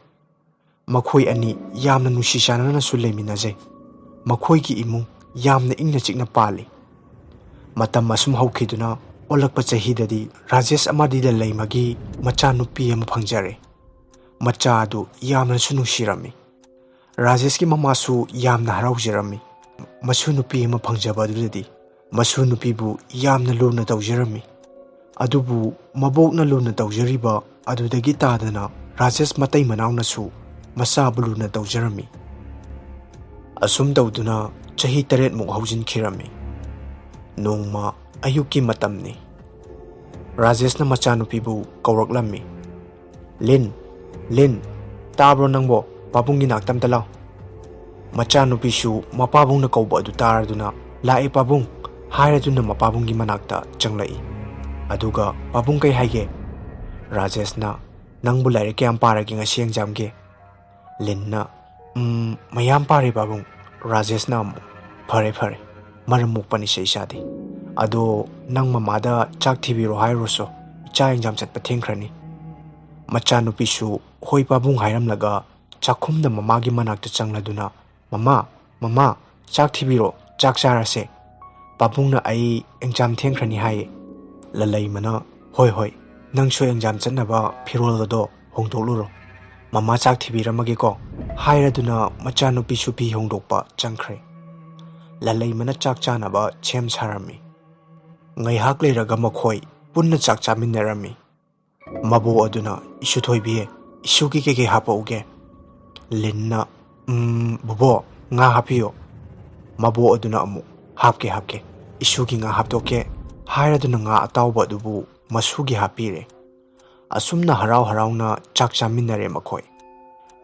ꯃꯈꯣꯏ ꯑꯅꯤ ꯌꯥꯝꯅ ꯅꯨꯡꯁꯤ ꯆꯥꯟꯅꯅꯁꯨ ꯂꯩꯃꯤꯟꯅꯖꯩ꯫ ꯃꯈꯣꯏꯒꯤ ꯏꯃꯨꯡ ꯌꯥꯝꯅ ꯏꯪꯅ ꯆꯤꯛꯅ ꯄꯥꯜꯂꯤ꯫ ꯃꯇꯝ ꯑꯁꯨꯝ ꯍꯧꯈꯤꯗꯨꯅ ꯑꯣꯜꯂꯛꯄ ꯆꯍꯤꯗꯗꯤ ꯔꯥꯖꯦꯁ ꯑꯃꯗꯤ ꯂꯂꯩꯃꯒꯤ ꯃꯆꯥꯅꯨꯄꯤ ꯑꯃ ꯐꯪꯖꯔꯦ꯫ ꯃꯆꯥ ꯑꯗꯨ ꯌꯥꯝꯅꯁꯨ ꯅꯨꯡꯁꯤꯔꯝꯃꯤ꯫ ꯔꯥꯖꯦꯁꯀꯤ ꯃꯃꯥꯁꯨ ꯌꯥꯝꯅ ꯍꯔꯥꯎꯖꯔꯝꯃꯤ꯫ ꯃꯁꯨ ꯅꯨꯄꯤ ꯑꯃ ꯐꯪꯖꯕ ꯑꯗꯨꯗꯗꯤ ꯃꯁꯨ ꯅꯨꯄꯤꯕꯨ ꯌꯥꯝꯅ ꯂꯨꯅ ꯇꯧꯖꯔꯝꯃꯤ꯫ ꯑꯗꯨꯕꯨ ꯃꯕꯣꯛꯅ ꯂꯨꯅ ꯇꯧꯖꯔꯤꯕ ꯑꯗꯨꯗꯒꯤ ꯇꯥꯗꯅ ꯔꯥꯖꯦꯁ ꯃꯇꯩ ꯃꯅꯥꯎꯅꯁꯨ ꯃꯆꯥꯕꯨ ꯂꯨꯅ ꯇꯧꯖꯔꯝꯃꯤ꯫ ꯑꯁꯨꯝ ꯇꯧꯗꯨꯅ ꯆꯍꯤ ꯇꯔꯦꯠꯃꯨꯛ ꯍꯧꯖꯤꯟꯈꯤꯔꯝꯃꯤ꯫ ꯅꯣꯡꯃ ꯑꯌꯨꯛꯀꯤ ꯃꯇꯝꯅꯤ꯫ ꯔꯥꯖꯦꯁꯅ ꯃꯆꯥꯅꯨꯄꯤꯕꯨ ꯀꯧꯔꯛꯂꯝꯃꯤ꯫ "ꯂꯤꯟ, ꯂꯤꯟ, ꯇꯥꯕ꯭ꯔꯣ ꯅꯪꯕꯣ? ꯄꯥꯕꯨꯡꯒꯤ ꯅꯥꯛꯇ ꯑꯝꯇ ꯂꯥꯎ꯫" ꯃꯆꯥꯅꯨꯄꯤꯁꯨ ꯃꯄꯥꯕꯨꯡꯅ ꯀꯧꯕ ꯑꯗꯨ ꯇꯥꯔꯗꯨꯅ, "ꯂꯥꯛꯑꯦ ꯄꯥꯕꯨꯡ" ꯍꯥꯏꯔꯗꯨꯅ ꯃꯄꯥꯕꯨꯡꯒꯤ ꯃꯅꯥꯛꯇ ꯆꯪꯂꯛꯏ꯫ ꯑꯗꯨꯒ ꯄꯥꯕꯨꯡ ꯀꯩ ꯍꯥꯏꯒꯦ? ꯔꯥꯖꯦꯁꯅ, "ꯅꯪꯕꯨ ꯂꯥꯏꯔꯤꯛ ꯀꯌꯥꯝ ꯄꯥꯔꯒꯦ ꯉꯁꯤ ꯑꯦꯛꯖꯥꯝꯒꯤ?" ꯂꯤꯟꯅ, "ꯎꯝ, ꯃꯌꯥꯝ ꯄꯥꯔꯦ ꯄꯥꯕꯨꯡ꯫" ꯔꯥꯖꯦꯁꯅ ꯑꯃꯨꯛ, "ꯐꯔꯦ ꯐꯔꯦ, ꯃꯔꯝ ꯃꯣꯛꯄꯅꯤ ꯁꯦ ꯏꯆꯥꯗꯤ꯫ ꯑꯗꯣ ꯅꯪ ꯃꯃꯥꯗ ꯆꯥꯛ ꯊꯤꯕꯤꯔꯣ ꯍꯥꯏꯔꯨꯔꯣꯁꯣ, ꯏꯆꯥ ꯑꯦꯛꯖꯥꯝ ꯆꯠꯄ ꯊꯦꯡꯈ꯭ꯔꯅꯤ꯫ ꯃꯆꯥꯅꯨꯄꯤꯁꯨ ꯍꯣꯏ ꯄꯥꯕꯨꯡ ꯍꯥꯏꯔꯝꯂꯒ ꯆꯥꯛꯈꯨꯝꯗ ꯃꯃꯥꯒꯤ ꯃꯅꯥꯛꯇ ꯆꯪꯂꯗꯨꯅ, "ꯃꯃꯥ, ꯃꯃꯥ, ꯆꯥꯛ ꯊꯤꯕꯤꯔꯣ, ꯆꯥꯛ ꯆꯥꯔꯁꯦ꯫ ꯄꯥꯕꯨꯡꯅ ꯑꯩ ꯑꯦꯛꯖꯥꯝ ꯊꯦꯡꯈ꯭ꯔꯅꯤ ꯍꯥꯏꯌꯦ꯫" ꯂꯂꯩꯃꯅ, "ꯍꯣꯏ ꯍꯣꯏ, ꯅꯪꯁꯨ ꯑꯦꯛꯖꯥꯝ ꯆꯠꯅꯕ ꯐꯤꯔꯣꯜ ꯑꯗꯣ ꯍꯣꯡꯗꯣꯛꯂꯨꯔꯣ꯫ ꯃꯃꯥ ꯆꯥꯛ ꯊꯤꯕꯤꯔꯝꯃꯒꯦꯀꯣ" ꯍꯥꯏꯔꯗꯨꯅ ꯃꯆꯥꯅꯨꯄꯤꯁꯨ ꯐꯤ ꯍꯣꯡꯗꯣꯛꯄ ꯆꯪꯈ꯭ꯔꯦ꯫ ꯂꯂꯩꯃꯅ ꯆꯥꯛ ꯆꯥꯅꯕ ꯁꯦꯝ ꯁꯥꯔꯝꯃꯤ꯫ ꯉꯥꯏꯍꯥꯛ ꯂꯩꯔꯒ ꯃꯈꯣꯏ ꯄꯨꯟꯅ ꯆꯥꯛ ꯆꯥꯃꯤꯟꯅꯔꯝꯃꯤ꯫ ꯃꯕꯣꯛ ꯑꯗꯨꯅ, "ꯏꯁꯨ ꯊꯣꯏꯕꯤ, ꯏꯁꯨꯒꯤ ꯀꯩꯀꯩ ꯍꯥꯞꯄꯛꯎꯒꯦ?" ꯂꯤꯟꯅ, "ꯎꯝ, ꯕꯣꯕꯣꯛ, ꯉꯥ ꯍꯥꯞꯄꯤꯌꯣ꯫" ꯃꯕꯣꯛ ꯑꯗꯨꯅ ꯑꯃꯨꯛ, "ꯍꯥꯞꯀꯦ, ꯍꯥꯞꯀꯦ, ꯏꯁꯨꯒꯤ ꯉꯥ ꯍꯥꯞꯇꯣꯛꯀꯦ" ꯍꯥꯏꯔꯗꯨꯅ ꯉꯥ ꯑꯇꯥꯎꯕ ꯑꯗꯨꯕꯨ ꯃꯁꯨꯒꯤ ꯍꯥꯞꯄꯤꯔꯦ꯫ ꯑꯁꯨꯝꯅ ꯍꯔꯥꯎ ꯍꯔꯥꯎꯅ ꯆꯥꯛ ꯆꯥꯃꯤꯟꯅꯔꯦ ꯃꯈꯣꯏ꯫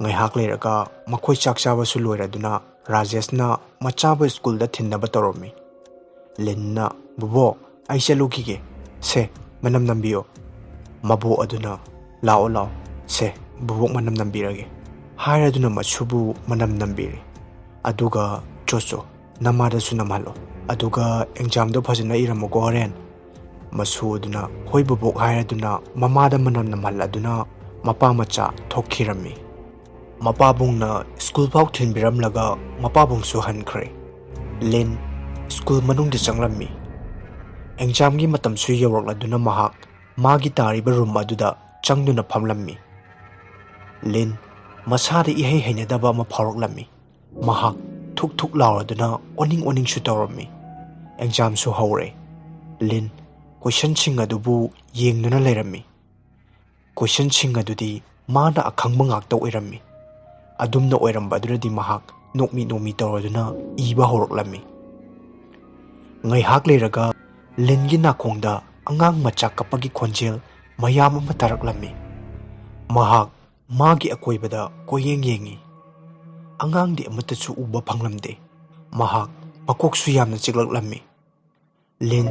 ꯉꯥꯏꯍꯥꯛ ꯂꯩꯔꯒ ꯃꯈꯣꯏ ꯆꯥꯛ ꯆꯥꯕꯁꯨ ꯂꯣꯏꯔꯗꯨꯅ ꯔꯥꯖꯦꯁꯅ ꯃꯆꯥꯕꯨ ꯁ꯭ꯀꯨꯜꯗ ꯊꯤꯟꯅꯕ ꯇꯧꯔꯝꯃꯤ꯫ ꯂꯤꯟꯅ, "ꯕꯣꯕꯣꯛ, ꯑꯩ ꯆꯠꯂꯨꯈꯤꯒꯦ꯫ ꯁꯦ, ꯃꯅꯝ ꯅꯝꯕꯤꯌꯣ꯫" ꯃꯕꯣꯛ ꯑꯗꯨꯅ, "ꯂꯥꯛꯑꯣ, ꯂꯥꯛꯑꯣ꯫ ꯁꯦ, ꯕꯣꯕꯣꯛ ꯃꯅꯝ ꯅꯝꯕꯤꯔꯒꯦ" ꯍꯥꯏꯔꯗꯨꯅ ꯃꯁꯨꯕꯨ ꯃꯅꯝ ꯅꯝꯕꯤꯔꯦ꯫ ꯑꯗꯨꯒ, "ꯆꯣ, ꯆꯣ, ꯅꯃꯥꯗꯁꯨ ꯅꯝꯍꯜꯂꯣ꯫ ꯑꯗꯨꯒ ꯑꯦꯛꯖꯥꯝꯗꯣ ꯐꯖꯅ ꯏꯔꯝꯃꯨꯀꯣ ꯍꯣꯔꯦꯟ꯫" ꯃꯁꯨ ꯑꯗꯨꯅ, "ꯍꯣꯏ ꯕꯣꯕꯣꯛ" ꯍꯥꯏꯔꯗꯨꯅ ꯃꯃꯥꯗ ꯃꯅꯝ ꯅꯝꯍꯜꯂꯗꯨꯅ ꯃꯄꯥ ꯃꯆꯥ ꯊꯣꯛꯈꯤꯔꯝꯃꯤ꯫ ꯃꯄꯥꯕꯨꯡꯅ ꯁ꯭ꯀꯨꯜ ꯐꯥꯎ ꯊꯤꯟꯕꯤꯔꯝꯂꯒ ꯃꯄꯥꯕꯨꯡꯁꯨ ꯍꯟꯈ꯭ꯔꯦ꯫ ꯂꯤꯟ ꯁ꯭ꯀꯨꯜ ꯃꯅꯨꯡꯗ ꯆꯪꯂꯝꯃꯤ꯫ ꯑꯦꯛꯖꯥꯝꯒꯤ ꯃꯇꯝꯁꯨ ꯌꯧꯔꯛꯂꯗꯨꯅ ꯃꯍꯥꯛ ꯃꯥꯒꯤ ꯇꯥꯔꯤꯕ ꯔꯨꯝ ꯑꯗꯨꯗ ꯆꯪꯗꯨꯅ ꯐꯝꯂꯝꯃꯤ꯫ ꯂꯤꯟ ꯃꯁꯥꯗ ꯏꯍꯩ ꯍꯩꯅꯗꯕ ꯑꯃ ꯐꯥꯎꯔꯛꯂꯝꯃꯤ꯫ ꯃꯍꯥꯛ ꯊꯨꯛ ꯊꯨꯛ ꯂꯥꯎꯔꯗꯨꯅ ꯑꯣꯅꯤꯡ ꯑꯣꯅꯤꯡꯁꯨ ꯇꯧꯔꯝꯃꯤ꯫ ꯑꯦꯛꯖꯥꯝꯁꯨ ꯍꯧꯔꯦ꯫ ꯂꯤꯟ ꯀꯣꯏꯁꯟꯁꯤꯡ ꯑꯗꯨꯕꯨ ꯌꯦꯡꯗꯨꯅ ꯂꯩꯔꯝꯃꯤ꯫ ꯀꯣꯏꯁꯟꯁꯤꯡ ꯑꯗꯨꯗꯤ ꯃꯥꯅ ꯑꯈꯪꯕ ꯉꯥꯛꯇ ꯑꯣꯏꯔꯝꯃꯤ꯫ ꯑꯗꯨꯝꯅ ꯑꯣꯏꯔꯝꯕ ꯑꯗꯨꯗꯗꯤ ꯃꯍꯥꯛ ꯅꯣꯛꯃꯤ ꯅꯣꯛꯃꯤ ꯇꯧꯔꯗꯨꯅ ꯏꯕ ꯍꯧꯔꯛꯂꯝꯃꯤ꯫ ꯉꯥꯏꯍꯥꯛ ꯂꯩꯔꯒ ꯂꯤꯟꯒꯤ ꯅꯥꯀꯣꯡꯗ ꯑꯉꯥꯡ ꯃꯆꯥ ꯀꯞꯄꯒꯤ ꯈꯣꯟꯖꯦꯜ ꯃꯌꯥꯝ ꯑꯃ ꯇꯥꯔꯛꯂꯝꯃꯤ꯫ ꯃꯍꯥꯛ ꯃꯥꯒꯤ ꯑꯀꯣꯏꯕꯗ ꯀꯣꯏꯌꯦꯡ ꯌꯦꯡꯉꯤ꯫ ꯑꯉꯥꯡꯗꯤ ꯑꯃꯠꯇꯁꯨ ꯎꯕ ꯐꯪꯂꯝꯗꯦ꯫ ꯃꯍꯥꯛ ꯃꯀꯣꯛꯁꯨ ꯌꯥꯝꯅ ꯆꯤꯛꯂꯛꯂꯝꯃꯤ꯫ ꯂꯤꯟ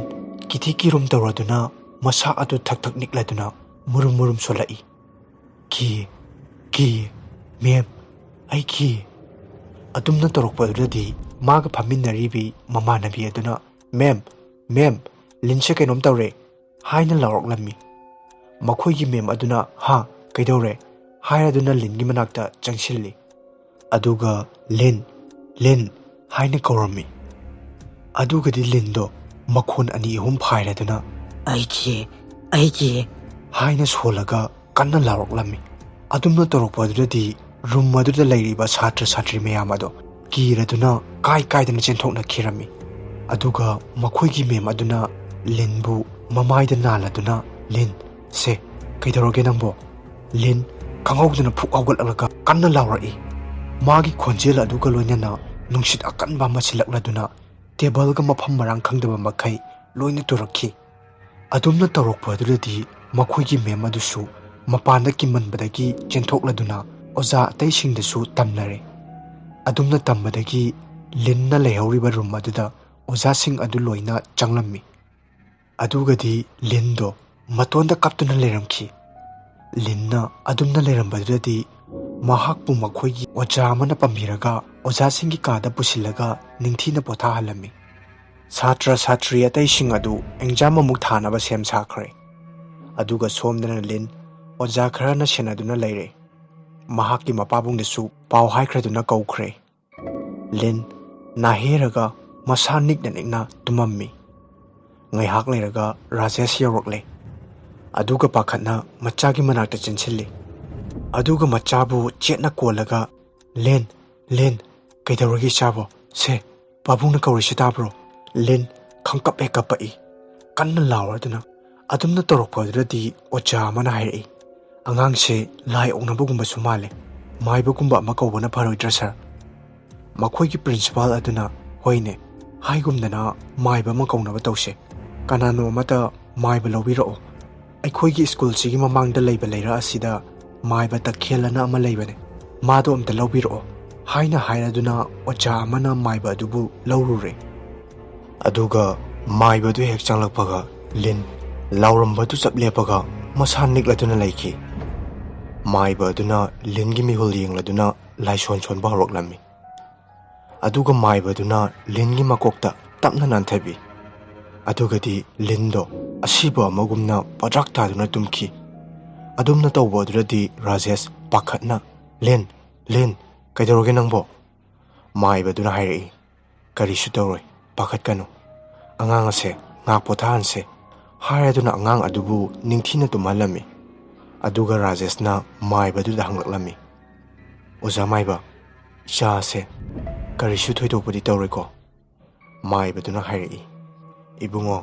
ꯀꯤꯊꯤ ꯀꯤꯔꯨꯝ ꯇꯧꯔꯗꯨꯅ ꯃꯁꯥ ꯑꯗꯨ ꯊꯛ ꯊꯛ ꯅꯤꯛꯂꯗꯨꯅ ꯃꯨꯔꯨꯝ ꯃꯨꯔꯨꯝ ꯁꯣꯜꯂꯛꯏ꯫ "ꯀꯤ, ꯀꯤ, ꯃꯦꯝ, ꯑꯩ ꯀꯤ꯫" ꯑꯗꯨꯝꯅ ꯇꯧꯔꯛꯄꯗꯨꯗꯗꯤ ꯃꯥꯒ ꯐꯝꯃꯤꯟꯅꯔꯤꯕꯤ ꯃꯃꯥꯟꯅꯕꯤ ꯑꯗꯨꯅ, "ꯃꯦꯝ, ꯃꯦꯝ, ꯂꯤꯟꯁꯦ ꯀꯩꯅꯣꯝ ꯇꯧꯔꯦ" ꯍꯥꯏꯅ ꯂꯥꯎꯔꯛꯂꯝꯃꯤ꯫ ꯃꯈꯣꯏꯒꯤ ꯃꯦꯝ ꯑꯗꯨꯅ "ꯍꯥ, ꯀꯩꯗꯧꯔꯦ?" ꯍꯥꯏꯔꯗꯨꯅ ꯂꯤꯟꯒꯤ ꯃꯅꯥꯛꯇ ꯆꯪꯁꯤꯜꯂꯤ꯫ ꯑꯗꯨꯒ "ꯂꯤꯟ, ꯂꯤꯟ" ꯍꯥꯏꯅ ꯀꯧꯔꯝꯃꯤ꯫ ꯑꯗꯨꯒꯗꯤ ꯂꯤꯟꯗꯣ ꯃꯈꯣꯟ ꯑꯅꯤ ꯑꯍꯨꯝ ꯐꯥꯏꯔꯗꯨꯅ "ꯑꯩꯒꯤ, ꯑꯩꯒꯤ" ꯍꯥꯏꯅ ꯁꯣꯜꯂꯒ ꯀꯟꯅ ꯂꯥꯎꯔꯛꯂꯝꯃꯤ꯫ ꯑꯗꯨꯝꯅ ꯇꯧꯔꯛꯄ ꯑꯗꯨꯗꯗꯤ ꯔꯨꯝ ꯑꯗꯨꯗ ꯂꯩꯔꯤꯕ ꯁꯥꯇ꯭ꯔ ꯁꯥꯇ꯭ꯔꯤ ꯃꯌꯥꯝ ꯑꯗꯣ ꯀꯤꯔꯗꯨꯅ ꯀꯥꯏ ꯀꯥꯏꯗꯅ ꯆꯦꯟꯊꯣꯛꯅꯈꯤꯔꯝꯃꯤ꯫ ꯑꯗꯨꯒ ꯃꯈꯣꯏꯒꯤ ꯃꯦꯝ ꯑꯗꯨꯅ ꯂꯤꯟꯕꯨ ꯃꯃꯥꯏꯗ ꯅꯥꯜꯂꯗꯨꯅ, "ꯂꯤꯟ, ꯁꯦ, ꯀꯩꯗꯧꯔꯒꯦ ꯅꯪꯕꯣ?" ꯂꯤꯟ ꯈꯪꯍꯧꯗꯅ ꯐꯨꯛ ꯍꯧꯒꯠꯂꯛꯂꯒ ꯀꯟꯅ ꯂꯥꯎꯔꯛꯏ꯫ ꯃꯥꯒꯤ ꯈꯣꯟꯖꯦꯜ ꯑꯗꯨꯒ ꯂꯣꯏꯅꯅ ꯅꯨꯡꯁꯤꯠ ꯑꯀꯟꯕ ꯑꯃ ꯁꯤꯜꯂꯛꯂꯗꯨꯅ ꯇꯦꯕꯜꯒ ꯃꯐꯝ ꯃꯔꯥꯡ ꯈꯪꯗꯕ ꯃꯈꯩ ꯂꯣꯏꯅ ꯇꯨꯔꯛꯈꯤ꯫ ꯑꯗꯨꯝꯅ ꯇꯧꯔꯛꯄ ꯑꯗꯨꯗꯗꯤ ꯃꯈꯣꯏꯒꯤ ꯃꯦꯝ ꯑꯗꯨꯁꯨ ꯃꯄꯥꯟꯗ ꯀꯤꯃꯟꯕꯗꯒꯤ ꯆꯦꯟꯊꯣꯛꯂꯗꯨꯅ ꯑꯣꯖꯥ ꯑꯇꯩꯁꯤꯡꯗꯁꯨ ꯇꯝꯅꯔꯦ꯫ ꯑꯗꯨꯝꯅ ꯇꯝꯕꯗꯒꯤ ꯂꯤꯟꯅ ꯂꯩꯍꯧꯔꯤꯕ ꯔꯨꯝ ꯑꯗꯨꯗ ꯑꯣꯖꯥꯁꯤꯡ ꯑꯗꯨ ꯂꯣꯏꯅ ꯆꯪꯂꯝꯃꯤ꯫ ꯑꯗꯨꯒꯗꯤ ꯂꯤꯟꯗꯣ ꯃꯇꯣꯟꯗ ꯀꯞꯇꯨꯅ ꯂꯩꯔꯝꯈꯤ꯫ ꯂꯤꯟꯅ ꯑꯗꯨꯝꯅ ꯂꯩꯔꯝꯕꯗꯨꯗꯗꯤ ꯃꯍꯥꯛꯄꯨ ꯃꯈꯣꯏꯒꯤ ꯑꯣꯖꯥ ꯑꯃꯅ ꯄꯝꯕꯤꯔꯒ ꯑꯣꯖꯥꯁꯤꯡꯒꯤ ꯀꯥꯗ ꯄꯨꯁꯤꯜꯂꯒ ꯅꯤꯡꯊꯤꯅ ꯄꯣꯊꯥꯍꯜꯂꯝꯃꯤ꯫ ꯁꯥꯇ꯭ꯔ ꯁꯥꯇ꯭ꯔꯤ ꯑꯇꯩꯁꯤꯡ ꯑꯗꯨ ꯑꯦꯛꯖꯥꯝ ꯑꯃꯨꯛ ꯊꯥꯅꯕ ꯁꯦꯝ ꯁꯥꯈ꯭ꯔꯦ꯫ ꯑꯗꯨꯒ ꯁꯣꯝꯗꯅ ꯂꯤꯟ ꯑꯣꯖꯥ ꯈꯔꯅ ꯁꯦꯟꯅꯗꯨꯅ ꯂꯩꯔꯦ꯫ ꯃꯍꯥꯛꯀꯤ ꯃꯄꯥꯕꯨꯡꯗꯁꯨ ꯄꯥꯎ ꯍꯥꯏꯈ꯭ꯔꯗꯨꯅ ꯀꯧꯈ꯭ꯔꯦ꯫ ꯂꯤꯟ ꯅꯥꯍꯦꯔꯒ ꯃꯁꯥ ꯅꯤꯛꯅ ꯅꯤꯛꯅ ꯇꯨꯝꯃꯝꯃꯤ꯫ ꯉꯥꯏꯍꯥꯛ ꯂꯩꯔꯒ ꯔꯥꯖꯦꯁ ꯌꯧꯔꯛꯂꯦ꯫ ꯑꯗꯨꯒ ꯄꯥꯈꯠꯅ ꯃꯆꯥꯒꯤ ꯃꯅꯥꯛꯇ ꯆꯦꯟꯁꯤꯜꯂꯤ꯫ ꯑꯗꯨꯒ ꯃꯆꯥꯕꯨ ꯆꯦꯠꯅ ꯀꯣꯜꯂꯒ, "ꯂꯤꯟ, ꯂꯤꯟ, ꯀꯩꯗꯧꯔꯒꯦ ꯏꯆꯥꯕꯣ? ꯁꯦ, ꯄꯥꯕꯨꯡꯅ ꯀꯧꯔꯤꯁꯤ ꯇꯥꯕ꯭ꯔꯣ?" ꯂꯤꯟ ꯈꯪꯀꯞ ꯍꯦꯛ ꯀꯞꯄꯛꯏ꯫ ꯀꯟꯅ ꯂꯥꯎꯔꯗꯨꯅ ꯑꯗꯨꯝꯅ ꯇꯧꯔꯛꯄ ꯑꯗꯨꯗꯗꯤ ꯑꯣꯖꯥ ꯑꯃꯅ ꯍꯥꯏꯔꯛꯏ, "ꯑꯉꯥꯡꯁꯦ ꯂꯥꯏ ꯑꯣꯛꯅꯕꯒꯨꯝꯕꯁꯨ ꯃꯥꯜꯂꯦ, ꯃꯥꯏꯕꯒꯨꯝꯕ ꯑꯃ ꯀꯧꯕꯅ ꯐꯔꯣꯏꯗ꯭ꯔꯥ ꯁꯥꯔ?" ꯃꯈꯣꯏꯒꯤ ꯄ꯭ꯔꯤꯟꯁꯤꯄꯥꯜ ꯑꯗꯨꯅ, "ꯍꯣꯏꯅꯦ, ꯍꯥꯏꯒꯨꯝꯗꯅ ꯃꯥꯏꯕ ꯑꯃ ꯀꯧꯅꯕ ꯇꯧꯁꯦ꯫ ꯀꯅꯥꯅꯣ ꯑꯃꯇ ꯃꯥꯏꯕ ꯂꯧꯕꯤꯔꯛꯑꯣ꯫ ꯑꯩꯈꯣꯏꯒꯤ ꯁ꯭ꯀꯨꯜꯁꯤꯒꯤ ꯃꯃꯥꯡꯗ ꯂꯩꯕ ꯂꯩꯔꯛ ꯑꯁꯤꯗ ꯃꯥꯏꯕ ꯇꯈꯦꯜ ꯑꯅ ꯑꯃ ꯂꯩꯕꯅꯦ, ꯃꯥꯗꯣ ꯑꯝꯇ ꯂꯧꯕꯤꯔꯛꯑꯣ" ꯍꯥꯏꯅ ꯍꯥꯏꯔꯗꯨꯅ ꯑꯣꯖꯥ ꯑꯃꯅ ꯃꯥꯏꯕ ꯑꯗꯨꯕꯨ ꯂꯧꯔꯨꯔꯦ꯫ ꯑꯗꯨꯒ ꯃꯥꯏꯕꯗꯨ ꯍꯦꯛ ꯆꯪꯂꯛꯄꯒ ꯂꯤꯟ ꯂꯥꯎꯔꯝꯕꯗꯨ ꯆꯞ ꯂꯦꯞꯄꯒ ꯃꯁꯥ ꯅꯤꯛꯂꯗꯨꯅ ꯂꯩꯈꯤ꯫ ꯃꯥꯏꯕ ꯑꯗꯨꯅ ꯂꯤꯟꯒꯤ ꯃꯤꯍꯨꯜ ꯌꯦꯡꯂꯗꯨꯅ ꯂꯥꯏꯁꯣꯟ ꯁꯣꯟꯕ ꯍꯧꯔꯛꯂꯝꯃꯤ꯫ ꯑꯗꯨꯒ ꯃꯥꯏꯕꯗꯨꯅ ꯂꯤꯟꯒꯤ ꯃꯀꯣꯛꯇ ꯇꯞꯅ ꯅꯥꯟꯊꯕꯤ꯫ ꯑꯗꯨꯒꯗꯤ ꯂꯤꯟꯗꯣ ꯑꯁꯤꯕ ꯑꯃꯒꯨꯝꯅ ꯄꯗ꯭ꯔꯥꯛ ꯇꯥꯗꯨꯅ ꯇꯨꯝꯈꯤ꯫ ꯑꯗꯨꯝꯅ ꯇꯧꯕ ꯑꯗꯨꯗꯗꯤ ꯔꯥꯖꯦꯁ ꯄꯥꯈꯠꯅ, "ꯂꯤꯟ, ꯂꯤꯟ, ꯀꯩꯗꯧꯔꯒꯦ ꯅꯪꯕꯣ?" ꯃꯥꯏꯕꯗꯨꯅ ꯍꯥꯏꯔꯛꯏ, "ꯀꯔꯤꯁꯨ ꯇꯧꯔꯣꯏ, ꯄꯥꯈꯠꯀꯅꯨ꯫ ꯑꯉꯥꯡ ꯑꯁꯦ ꯉꯥꯛ ꯄꯣꯊꯥꯍꯟꯁꯦ" ꯍꯥꯏꯔꯗꯨꯅ ꯑꯉꯥꯡ ꯑꯗꯨꯕꯨ ꯅꯤꯡꯊꯤꯅ ꯇꯨꯝꯍꯜꯂꯝꯃꯤ꯫ ꯑꯗꯨꯒ ꯔꯥꯖꯦꯁꯅ ꯃꯥꯏꯕꯗꯨꯗ ꯍꯪꯂꯛꯂꯝꯃꯤ, "ꯑꯣꯖꯥ ꯃꯥꯏꯕ, ꯏꯆꯥ ꯑꯁꯦ ꯀꯔꯤꯁꯨ ꯊꯣꯏꯗꯣꯛꯄꯗꯤ ꯇꯧꯔꯣꯏꯀꯣ?" ꯃꯥꯏꯕꯗꯨꯅ ꯍꯥꯏꯔꯛꯏ, "ꯏꯕꯨꯡꯉꯣ,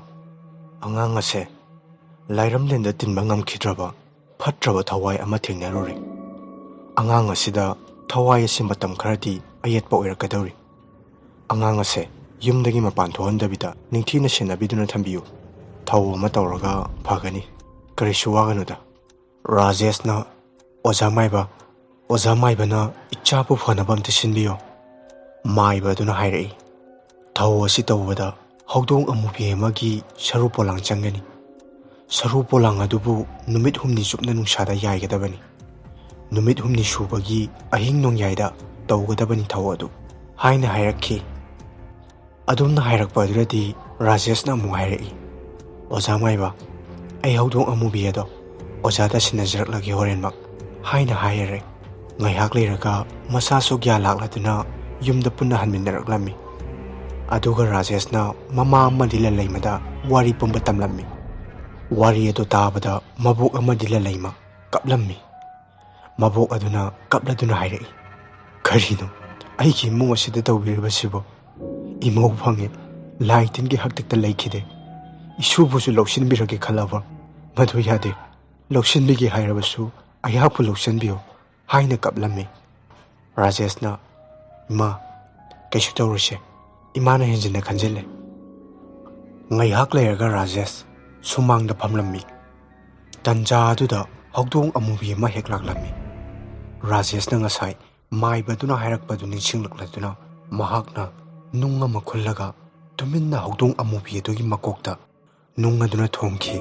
ꯑꯉꯥꯡ ꯑꯁꯦ ꯂꯥꯏꯔꯝꯂꯦꯟꯗ ꯇꯤꯟꯕ ꯉꯝꯈꯤꯗ꯭ꯔꯕ ꯐꯠꯇ꯭ꯔꯕ ꯊꯋꯥꯏ ꯑꯃ ꯊꯦꯡꯅꯔꯨꯔꯦ꯫ ꯑꯉꯥꯡ ꯑꯁꯤꯗ ꯊꯋꯥꯏ ꯑꯁꯤ ꯃꯇꯝ ꯈꯔꯗꯤ ꯑꯌꯦꯠꯄ ꯑꯣꯏꯔꯛꯀꯗꯧꯔꯤ꯫ ꯑꯉꯥꯡ ꯑꯁꯦ ꯌꯨꯝꯗꯒꯤ ꯃꯄꯥꯟ ꯊꯣꯛꯍꯟꯗꯕꯤꯗ ꯅꯤꯡꯊꯤꯅ ꯁꯦꯟꯅꯕꯤꯗꯨꯅ ꯊꯝꯕꯤꯌꯨ꯫ ꯊꯧ ꯑꯃ ꯇꯧꯔꯒ ꯐꯒꯅꯤ꯫ ꯀꯔꯤꯁꯨ ꯋꯥꯒꯅꯨꯗ"꯫ ꯔꯥꯖꯦꯁꯅ, "ꯑꯣꯖꯥ ꯃꯥꯏꯕ, ꯑꯣꯖꯥ ꯃꯥꯏꯕꯅ ꯏꯆꯥꯕꯨ ꯐꯅꯕ ꯑꯝꯇ ꯁꯤꯟꯕꯤꯌꯣ"꯫ ꯃꯥꯏꯕ ꯑꯗꯨꯅ ꯍꯥꯏꯔꯛꯏ, "ꯊꯧ ꯑꯁꯤ ꯇꯧꯕꯗ ꯍꯧꯗꯣꯡ ꯑꯃꯨꯕꯤ ꯑꯃꯒꯤ ꯁꯔꯨ ꯄꯣꯂꯥꯡ ꯆꯪꯒꯅꯤ꯫ ꯁꯔꯨ ꯄꯣꯂꯥꯡ ꯑꯗꯨꯕꯨ ꯅꯨꯃꯤꯠ ꯍꯨꯝꯅꯤ ꯆꯨꯞꯅ ꯅꯨꯡꯁꯥꯗ ꯌꯥꯏꯒꯗꯕꯅꯤ꯫ ꯅꯨꯃꯤꯠ ꯍꯨꯝꯅꯤ ꯁꯨꯕꯒꯤ ꯑꯍꯤꯡ ꯅꯣꯡꯌꯥꯏꯗ ꯇꯧꯒꯗꯕꯅꯤ ꯊꯧ ꯑꯗꯨ" ꯍꯥꯏꯅ ꯍꯥꯏꯔꯛꯈꯤ꯫ ꯑꯗꯨꯝꯅ ꯍꯥꯏꯔꯛꯄ ꯑꯗꯨꯗꯗꯤ ꯔꯥꯖꯦꯁꯅ ꯑꯃꯨꯛ ꯍꯥꯏꯔꯛꯏ, "ꯑꯣꯖꯥ ꯃꯥꯏꯕ, ꯑꯩ ꯍꯧꯗꯣꯡ ꯑꯃꯨꯕꯤ ꯑꯗꯣ ꯑꯣꯖꯥꯗ ꯁꯤꯟꯅꯖꯔꯛꯂꯒꯦ ꯍꯣꯔꯦꯟꯃꯛ" ꯍꯥꯏꯅ ꯍꯥꯏꯔꯦ꯫ ꯉꯥꯏꯍꯥꯛ ꯂꯩꯔꯒ ꯃꯁꯥꯁꯨ ꯒ꯭ꯌꯥꯟ ꯂꯥꯛꯂꯗꯨꯅ ꯌꯨꯝꯗ ꯄꯨꯟꯅ ꯍꯟꯃꯤꯟꯅꯔꯛꯂꯝꯃꯤ꯫ ꯑꯗꯨꯒ ꯔꯥꯖꯦꯁꯅ ꯃꯃꯥ ꯑꯃꯗꯤ ꯂꯂꯩꯃꯗ ꯋꯥꯔꯤ ꯄꯨꯝꯕ ꯇꯝꯂꯝꯃꯤ꯫ ꯋꯥꯔꯤ ꯑꯗꯨ ꯇꯥꯕꯗ ꯃꯕꯣꯛ ꯑꯃꯗꯤ ꯂꯂꯩꯃ ꯀꯞꯂꯝꯃꯤ꯫ ꯃꯕꯣꯛ ꯑꯗꯨꯅ ꯀꯞꯂꯗꯨꯅ ꯍꯥꯏꯔꯛꯏ, "ꯀꯔꯤꯅꯣ ꯑꯩꯒꯤ ꯏꯃꯨꯡ ꯑꯁꯤꯗ ꯇꯧꯕꯤꯔꯤꯕꯁꯤꯕꯣ? ꯏꯃꯧ ꯐꯪꯉꯦ, ꯂꯥꯏ ꯇꯤꯟꯒꯤ ꯍꯥꯛꯇꯛꯇ ꯂꯩꯈꯤꯗꯦ꯫ ꯏꯁꯨꯕꯨꯁꯨ ꯂꯧꯁꯤꯟꯕꯤꯔꯒꯦ ꯈꯜꯂꯕ, ꯃꯗꯨ ꯌꯥꯗꯦ꯫ ꯂꯧꯁꯤꯟꯕꯤꯒꯦ ꯍꯥꯏꯔꯕꯁꯨ ꯑꯩꯍꯥꯛꯄꯨ ꯂꯧꯁꯤꯟꯕꯤꯌꯨ" ꯍꯥꯏꯅ ꯀꯞꯂꯝꯃꯤ꯫ ꯔꯥꯖꯦꯁꯅ, "ꯏꯃꯥ, ꯀꯩꯁꯨ ꯇꯧꯔꯣꯏꯁꯦ, ꯏꯃꯥꯅ ꯍꯦꯟꯖꯤꯟꯅ ꯈꯟꯖꯤꯜꯂꯦ"꯫ ꯉꯥꯏꯍꯥꯛ ꯂꯩꯔꯒ ꯔꯥꯖꯦꯁ ꯁꯨꯃꯥꯡꯗ ꯐꯝꯂꯝꯃꯤ꯫ ꯇꯟꯖꯥ ꯑꯗꯨꯗ ꯍꯧꯗꯣꯡ ꯑꯃꯨꯕꯤ ꯑꯃ ꯍꯦꯛ ꯂꯥꯛꯂꯝꯃꯤ꯫ ꯔꯥꯖꯦꯁꯅ ꯉꯁꯥꯏ ꯃꯥꯏꯕꯗꯨꯅ ꯍꯥꯏꯔꯛꯄꯗꯨ ꯅꯤꯡꯁꯤꯡꯂꯛꯂꯗꯨꯅ ꯃꯍꯥꯛꯅ ꯅꯨꯡ ꯑꯃ ꯈꯨꯜꯂꯒ ꯇꯨꯃꯤꯟꯅ ꯍꯧꯗꯣꯡ ꯑꯃꯨꯕꯤ ꯑꯗꯨꯒꯤ ꯃꯀꯣꯛꯇ ꯅꯨꯡ ꯑꯗꯨꯅ ꯊꯣꯝꯈꯤ꯫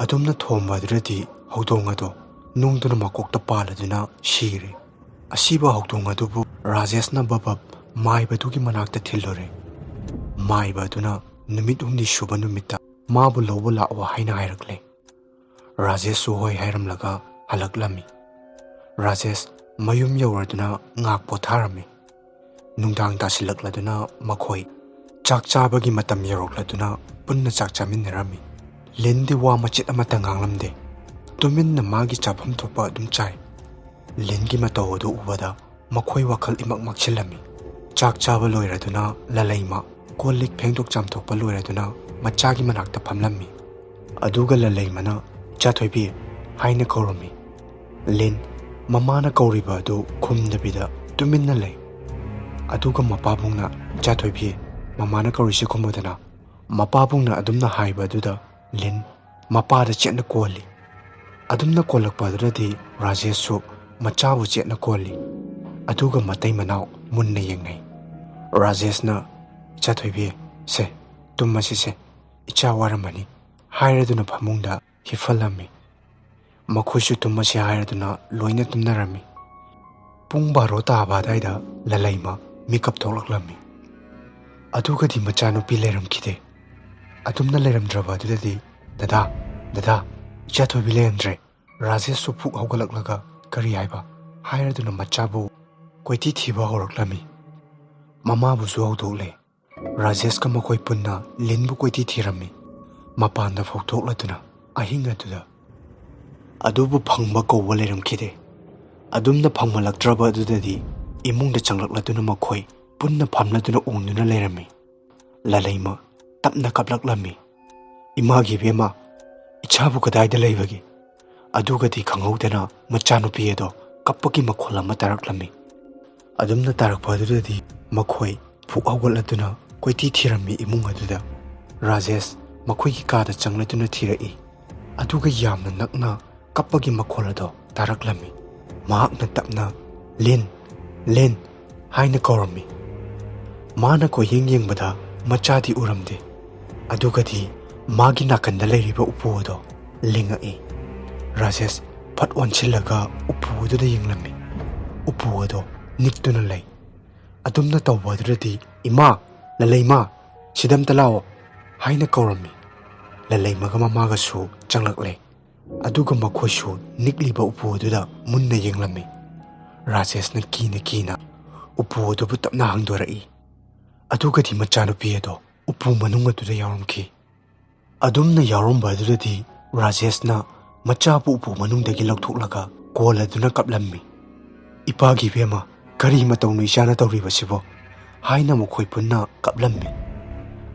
ꯑꯗꯨꯝꯅ ꯊꯣꯝꯕ ꯑꯗꯨꯗꯗꯤ ꯍꯧꯗꯣꯡ ꯑꯗꯣ ꯅꯨꯡꯗꯨꯅ ꯃꯀꯣꯛꯇ ꯄꯥꯜꯂꯗꯨꯅ ꯁꯤꯔꯦ꯫ ꯑꯁꯤꯕ ꯍꯧꯗꯣꯡ ꯑꯗꯨꯕꯨ ꯔꯥꯖꯦꯁꯅ ꯕꯕꯞ ꯃꯥꯏꯕꯗꯨꯒꯤ ꯃꯅꯥꯛꯇ ꯊꯤꯜꯂꯨꯔꯦ꯫ ꯃꯥꯏꯕ ꯑꯗꯨꯅ ꯅꯨꯃꯤꯠ ꯍꯨꯝꯅꯤ ꯁꯨꯕ ꯅꯨꯃꯤꯠꯇ ꯃꯥꯕꯨ ꯂꯧꯕ ꯂꯥꯛꯑꯣ ꯍꯥꯏꯅ ꯍꯥꯏꯔꯛꯂꯦ꯫ ꯔꯥꯖꯦꯁꯁꯨ ꯍꯣꯏ ꯍꯥꯏꯔꯝꯂꯒ ꯍꯜꯂꯛꯂꯝꯃꯤ꯫ ꯔꯥꯖꯦꯁ ꯃꯌꯨꯝ ꯌꯧꯔꯗꯨꯅ ꯉꯥꯏꯍꯥꯛ ꯄꯣꯊꯥꯔꯝꯃꯤ꯫ ꯅꯨꯡꯗꯥꯡ ꯇꯥꯁꯤꯜꯂꯛꯂꯗꯨꯅ ꯃꯈꯣꯏ ꯆꯥꯛ ꯆꯥꯕꯒꯤ ꯃꯇꯝ ꯌꯧꯔꯛꯂꯗꯨꯅ ꯄꯨꯟꯅ ꯆꯥꯛ ꯆꯥꯃꯤꯟꯅꯔꯝꯃꯤ꯫ ꯂꯤꯟꯗꯤ ꯋꯥ ꯃꯆꯦꯠ ꯑꯃꯠꯇ ꯉꯥꯡꯂꯝꯗꯦ꯫ ꯇꯨꯃꯤꯟꯅ ꯃꯥꯒꯤ ꯆꯥꯐꯝ ꯊꯣꯛꯄ ꯑꯗꯨꯝ ꯆꯥꯏ꯫ ꯂꯤꯟꯒꯤ ꯃꯇꯧ ꯑꯗꯨ ꯎꯕꯗ ꯃꯈꯣꯏ ꯋꯥꯈꯜ ꯏꯃꯛ ꯃꯛꯁꯤꯜꯂꯝꯃꯤ꯫ ꯆꯥꯛ ꯆꯥꯕ ꯂꯣꯏꯔꯗꯨꯅ ꯂꯂꯩꯃ ꯀꯣꯜ ꯂꯤꯛ ꯐꯦꯡꯗꯣꯛ ꯆꯥꯝꯊꯣꯛꯄ ꯂꯣꯏꯔꯗꯨꯅ ꯃꯆꯥꯒꯤ ꯃꯅꯥꯛꯇ ꯐꯝꯂꯝꯃꯤ꯫ ꯑꯗꯨꯒ ꯂꯂꯩꯃꯅ "ꯏꯆꯥ ꯊꯣꯏꯕꯤ" ꯍꯥꯏꯅ ꯀꯧꯔꯝꯃꯤ꯫ ꯂꯤꯟ ꯃꯃꯥꯅ ꯀꯧꯔꯤꯕ ꯑꯗꯨ ꯈꯨꯝꯗꯕꯤꯗ ꯇꯨꯃꯤꯟꯅ ꯂꯩ꯫ ꯑꯗꯨꯒ ꯃꯄꯥꯕꯨꯡꯅ "ꯏꯆꯥ ꯊꯣꯏꯕꯤ, ꯃꯃꯥꯅ ꯀꯧꯔꯤꯁꯤ ꯈꯨꯝꯃꯨꯗꯅ"꯫ ꯃꯄꯥꯕꯨꯡꯅ ꯑꯗꯨꯝꯅ ꯍꯥꯏꯕ ꯑꯗꯨꯗ ꯂꯤꯟ ꯃꯄꯥꯗ ꯆꯦꯠꯅ ꯀꯣꯜꯂꯤ꯫ ꯑꯗꯨꯝꯅ ꯀꯣꯜꯂꯛꯄ ꯑꯗꯨꯗꯗꯤ ꯔꯥꯖꯦꯁꯁꯨ ꯃꯆꯥꯕꯨ ꯆꯦꯠꯅ ꯀꯣꯜꯂꯤ꯫ ꯑꯗꯨꯒ ꯃꯇꯩ ꯃꯅꯥꯎ ꯃꯨꯟꯅ ꯌꯦꯡꯅꯩ꯫ ꯔꯥꯖꯦꯁꯅ "ꯏꯆꯥ ꯊꯣꯏꯕꯤ, ꯁꯦ, ꯇꯨꯝꯃꯁꯤꯁꯦ, ꯏꯆꯥ ꯋꯥꯔꯝꯃꯅꯤ" ꯍꯥꯏꯔꯗꯨꯅ ꯐꯃꯨꯡꯗ ꯍꯤꯞꯍꯜꯂꯝꯃꯤ꯫ ꯃꯈꯣꯏꯁꯨ ꯇꯨꯝꯃꯁꯤ ꯍꯥꯏꯔꯗꯨꯅ ꯂꯣꯏꯅ ꯇꯨꯝꯅꯔꯝꯃꯤ꯫ ꯄꯨꯡ ꯕꯥꯔꯣ ꯇꯥꯕ ꯑꯗꯥꯏꯗ ꯂꯂꯩꯃ ꯃꯤꯀꯞ ꯊꯣꯛꯂꯛꯂꯝꯃꯤ꯫ ꯑꯗꯨꯒꯗꯤ ꯃꯆꯥꯅꯨꯄꯤ ꯂꯩꯔꯝꯈꯤꯗꯦ꯫ ꯑꯗꯨꯝꯅ ꯂꯩꯔꯝꯗ꯭ꯔꯕ ꯑꯗꯨꯗꯗꯤ "ꯗꯗꯥ, ꯗꯗꯥ, ꯏꯆꯥ ꯊꯣꯏꯕꯤ ꯂꯩꯔꯝꯗ꯭ꯔꯦ"꯫ ꯔꯥꯖꯦꯁꯁꯨ ꯐꯨꯛ ꯍꯧꯒꯠꯂꯛꯂꯒ "ꯀꯔꯤ ꯍꯥꯏꯕ?" ꯍꯥꯏꯔꯗꯨꯅ ꯃꯆꯥꯕꯨ ꯀꯣꯏꯊꯤ ꯊꯤꯕ ꯍꯧꯔꯛꯂꯝꯃꯤ꯫ ꯃꯃꯥꯕꯨꯁꯨ ꯍꯧꯗꯣꯛꯂꯦ꯫ ꯔꯥꯖꯦꯁꯀ ꯃꯈꯣꯏ ꯄꯨꯟꯅ ꯂꯤꯟꯕꯨ ꯀꯣꯏꯊꯤ ꯊꯤꯔꯝꯃꯤ꯫ ꯃꯄꯥꯟꯗ ꯐꯥꯎꯊꯣꯛꯂꯗꯨꯅ ꯑꯍꯤꯡ ꯑꯗꯨꯗ꯫ ꯑꯗꯨꯕꯨ ꯐꯪꯕ ꯀꯧꯕ ꯂꯩꯔꯝꯈꯤꯗꯦ꯫ ꯑꯗꯨꯝꯅ ꯐꯪꯃꯜꯂꯛꯇ꯭ꯔꯕ ꯑꯗꯨꯗꯗꯤ ꯏꯃꯨꯡꯗ ꯆꯪꯂꯛꯂꯗꯨꯅ ꯃꯈꯣꯏ ꯄꯨꯟꯅ ꯐꯝꯂꯗꯨꯅ ꯎꯡꯗꯨꯅ ꯂꯩꯔꯝꯃꯤ꯫ ꯂꯂꯩꯃ ꯇꯞꯅ ꯀꯞꯂꯛꯂꯝꯃꯤ꯫ "ꯏꯃꯥꯒꯤ ꯏꯕꯦꯝꯃ, ꯏꯆꯥꯕꯨ ꯀꯗꯥꯏꯗ ꯂꯩꯕꯒꯦ?" ꯑꯗꯨꯒꯗꯤ ꯈꯪꯍꯧꯗꯅ ꯃꯆꯥꯅꯨꯄꯤ ꯑꯗꯣ ꯀꯞꯄꯒꯤ ꯃꯈꯣꯜ ꯑꯃ ꯇꯥꯔꯛꯂꯝꯃꯤ꯫ ꯑꯗꯨꯝꯅ ꯇꯥꯔꯛꯄ ꯑꯗꯨꯗꯗꯤ ꯃꯈꯣꯏ ꯐꯨꯛ ꯍꯧꯒꯠꯂꯗꯨꯅ ꯀꯣꯏꯊꯤ ꯊꯤꯔꯝꯃꯤ ꯏꯃꯨꯡ ꯑꯗꯨꯗ꯫ ꯔꯥꯖꯦꯁ ꯃꯈꯣꯏꯒꯤ ꯀꯥꯗ ꯆꯪꯂꯗꯨꯅ ꯊꯤꯔꯛꯏ꯫ ꯑꯗꯨꯒ ꯌꯥꯝꯅ ꯅꯛꯅ ꯀꯞꯄꯒꯤ ꯃꯈꯣꯜ ꯑꯗꯣ ꯇꯥꯔꯛꯂꯝꯃꯤ꯫ ꯃꯍꯥꯛꯅ ꯇꯞꯅ "ꯂꯤꯟ, ꯂꯤꯟ" ꯍꯥꯏꯅ ꯀꯧꯔꯝꯃꯤ꯫ ꯃꯥꯅ ꯀꯣꯏꯌꯦꯡ ꯌꯦꯡꯕꯗ ꯃꯆꯥꯗꯤ ꯎꯔꯝꯗꯦ꯫ ꯑꯗꯨꯒꯗꯤ ꯃꯥꯒꯤ ꯅꯥꯀꯟꯗ ꯂꯩꯔꯤꯕ ꯎꯄꯨ ꯑꯗꯣ ꯂꯦꯡꯉꯛꯏ꯫ ꯔꯥꯖꯦꯁ ꯐꯠ ꯑꯣꯟꯁꯤꯜꯂꯒ ꯎꯄꯨ ꯑꯗꯨꯗ ꯌꯦꯡꯂꯝꯃꯤ꯫ ꯎꯄꯨ ꯑꯗꯣ ꯅꯤꯛꯇꯨꯅ ꯂꯩ꯫ ꯑꯗꯨꯝꯅ ꯇꯧꯕ ꯑꯗꯨꯗꯗꯤ "ꯏꯃꯥ, ꯂꯂꯩꯃ, ꯁꯤꯗ ꯑꯝꯇ ꯂꯥꯛꯑꯣ" ꯍꯥꯏꯅ ꯀꯧꯔꯝꯃꯤ꯫ ꯂꯂꯩꯃꯒ ꯃꯃꯥꯒꯁꯨ ꯆꯪꯂꯛꯂꯦ꯫ ꯑꯗꯨꯒ ꯃꯈꯣꯏꯁꯨ ꯅꯤꯛꯂꯤꯕ ꯎꯄꯨ ꯑꯗꯨꯗ ꯃꯨꯟꯅ ꯌꯦꯡꯂꯝꯃꯤ꯫ ꯔꯥꯖꯦꯁꯅ ꯀꯤꯅ ꯀꯤꯅ ꯎꯄꯨ ꯑꯗꯨꯕꯨ ꯇꯞꯅ ꯍꯥꯡꯗꯣꯔꯛꯏ꯫ ꯑꯗꯨꯒꯗꯤ ꯃꯆꯥꯅꯨꯄꯤ ꯑꯗꯣ ꯎꯄꯨ ꯃꯅꯨꯡ ꯑꯗꯨꯗ ꯌꯥꯎꯔꯝꯈꯤ꯫ ꯑꯗꯨꯝꯅ ꯌꯥꯎꯔꯝꯕ ꯑꯗꯨꯗꯗꯤ ꯔꯥꯖꯦꯁꯅ ꯃꯆꯥꯕꯨ ꯎꯄꯨ ꯃꯅꯨꯡꯗꯒꯤ ꯂꯧꯊꯣꯛꯂꯒ ꯀꯣꯜꯂꯗꯨꯅ ꯀꯞꯂꯝꯃꯤ꯫ "ꯏꯄꯥꯒꯤ ꯏꯕꯦꯝꯃ, ꯀꯔꯤ ꯃꯇꯧꯅꯣ ꯏꯆꯥꯅ ꯇꯧꯔꯤꯕꯁꯤꯕꯣ?" ꯍꯥꯏꯅ ꯃꯈꯣꯏ ꯄꯨꯟꯅ ꯀꯞꯂꯝꯃꯤ꯫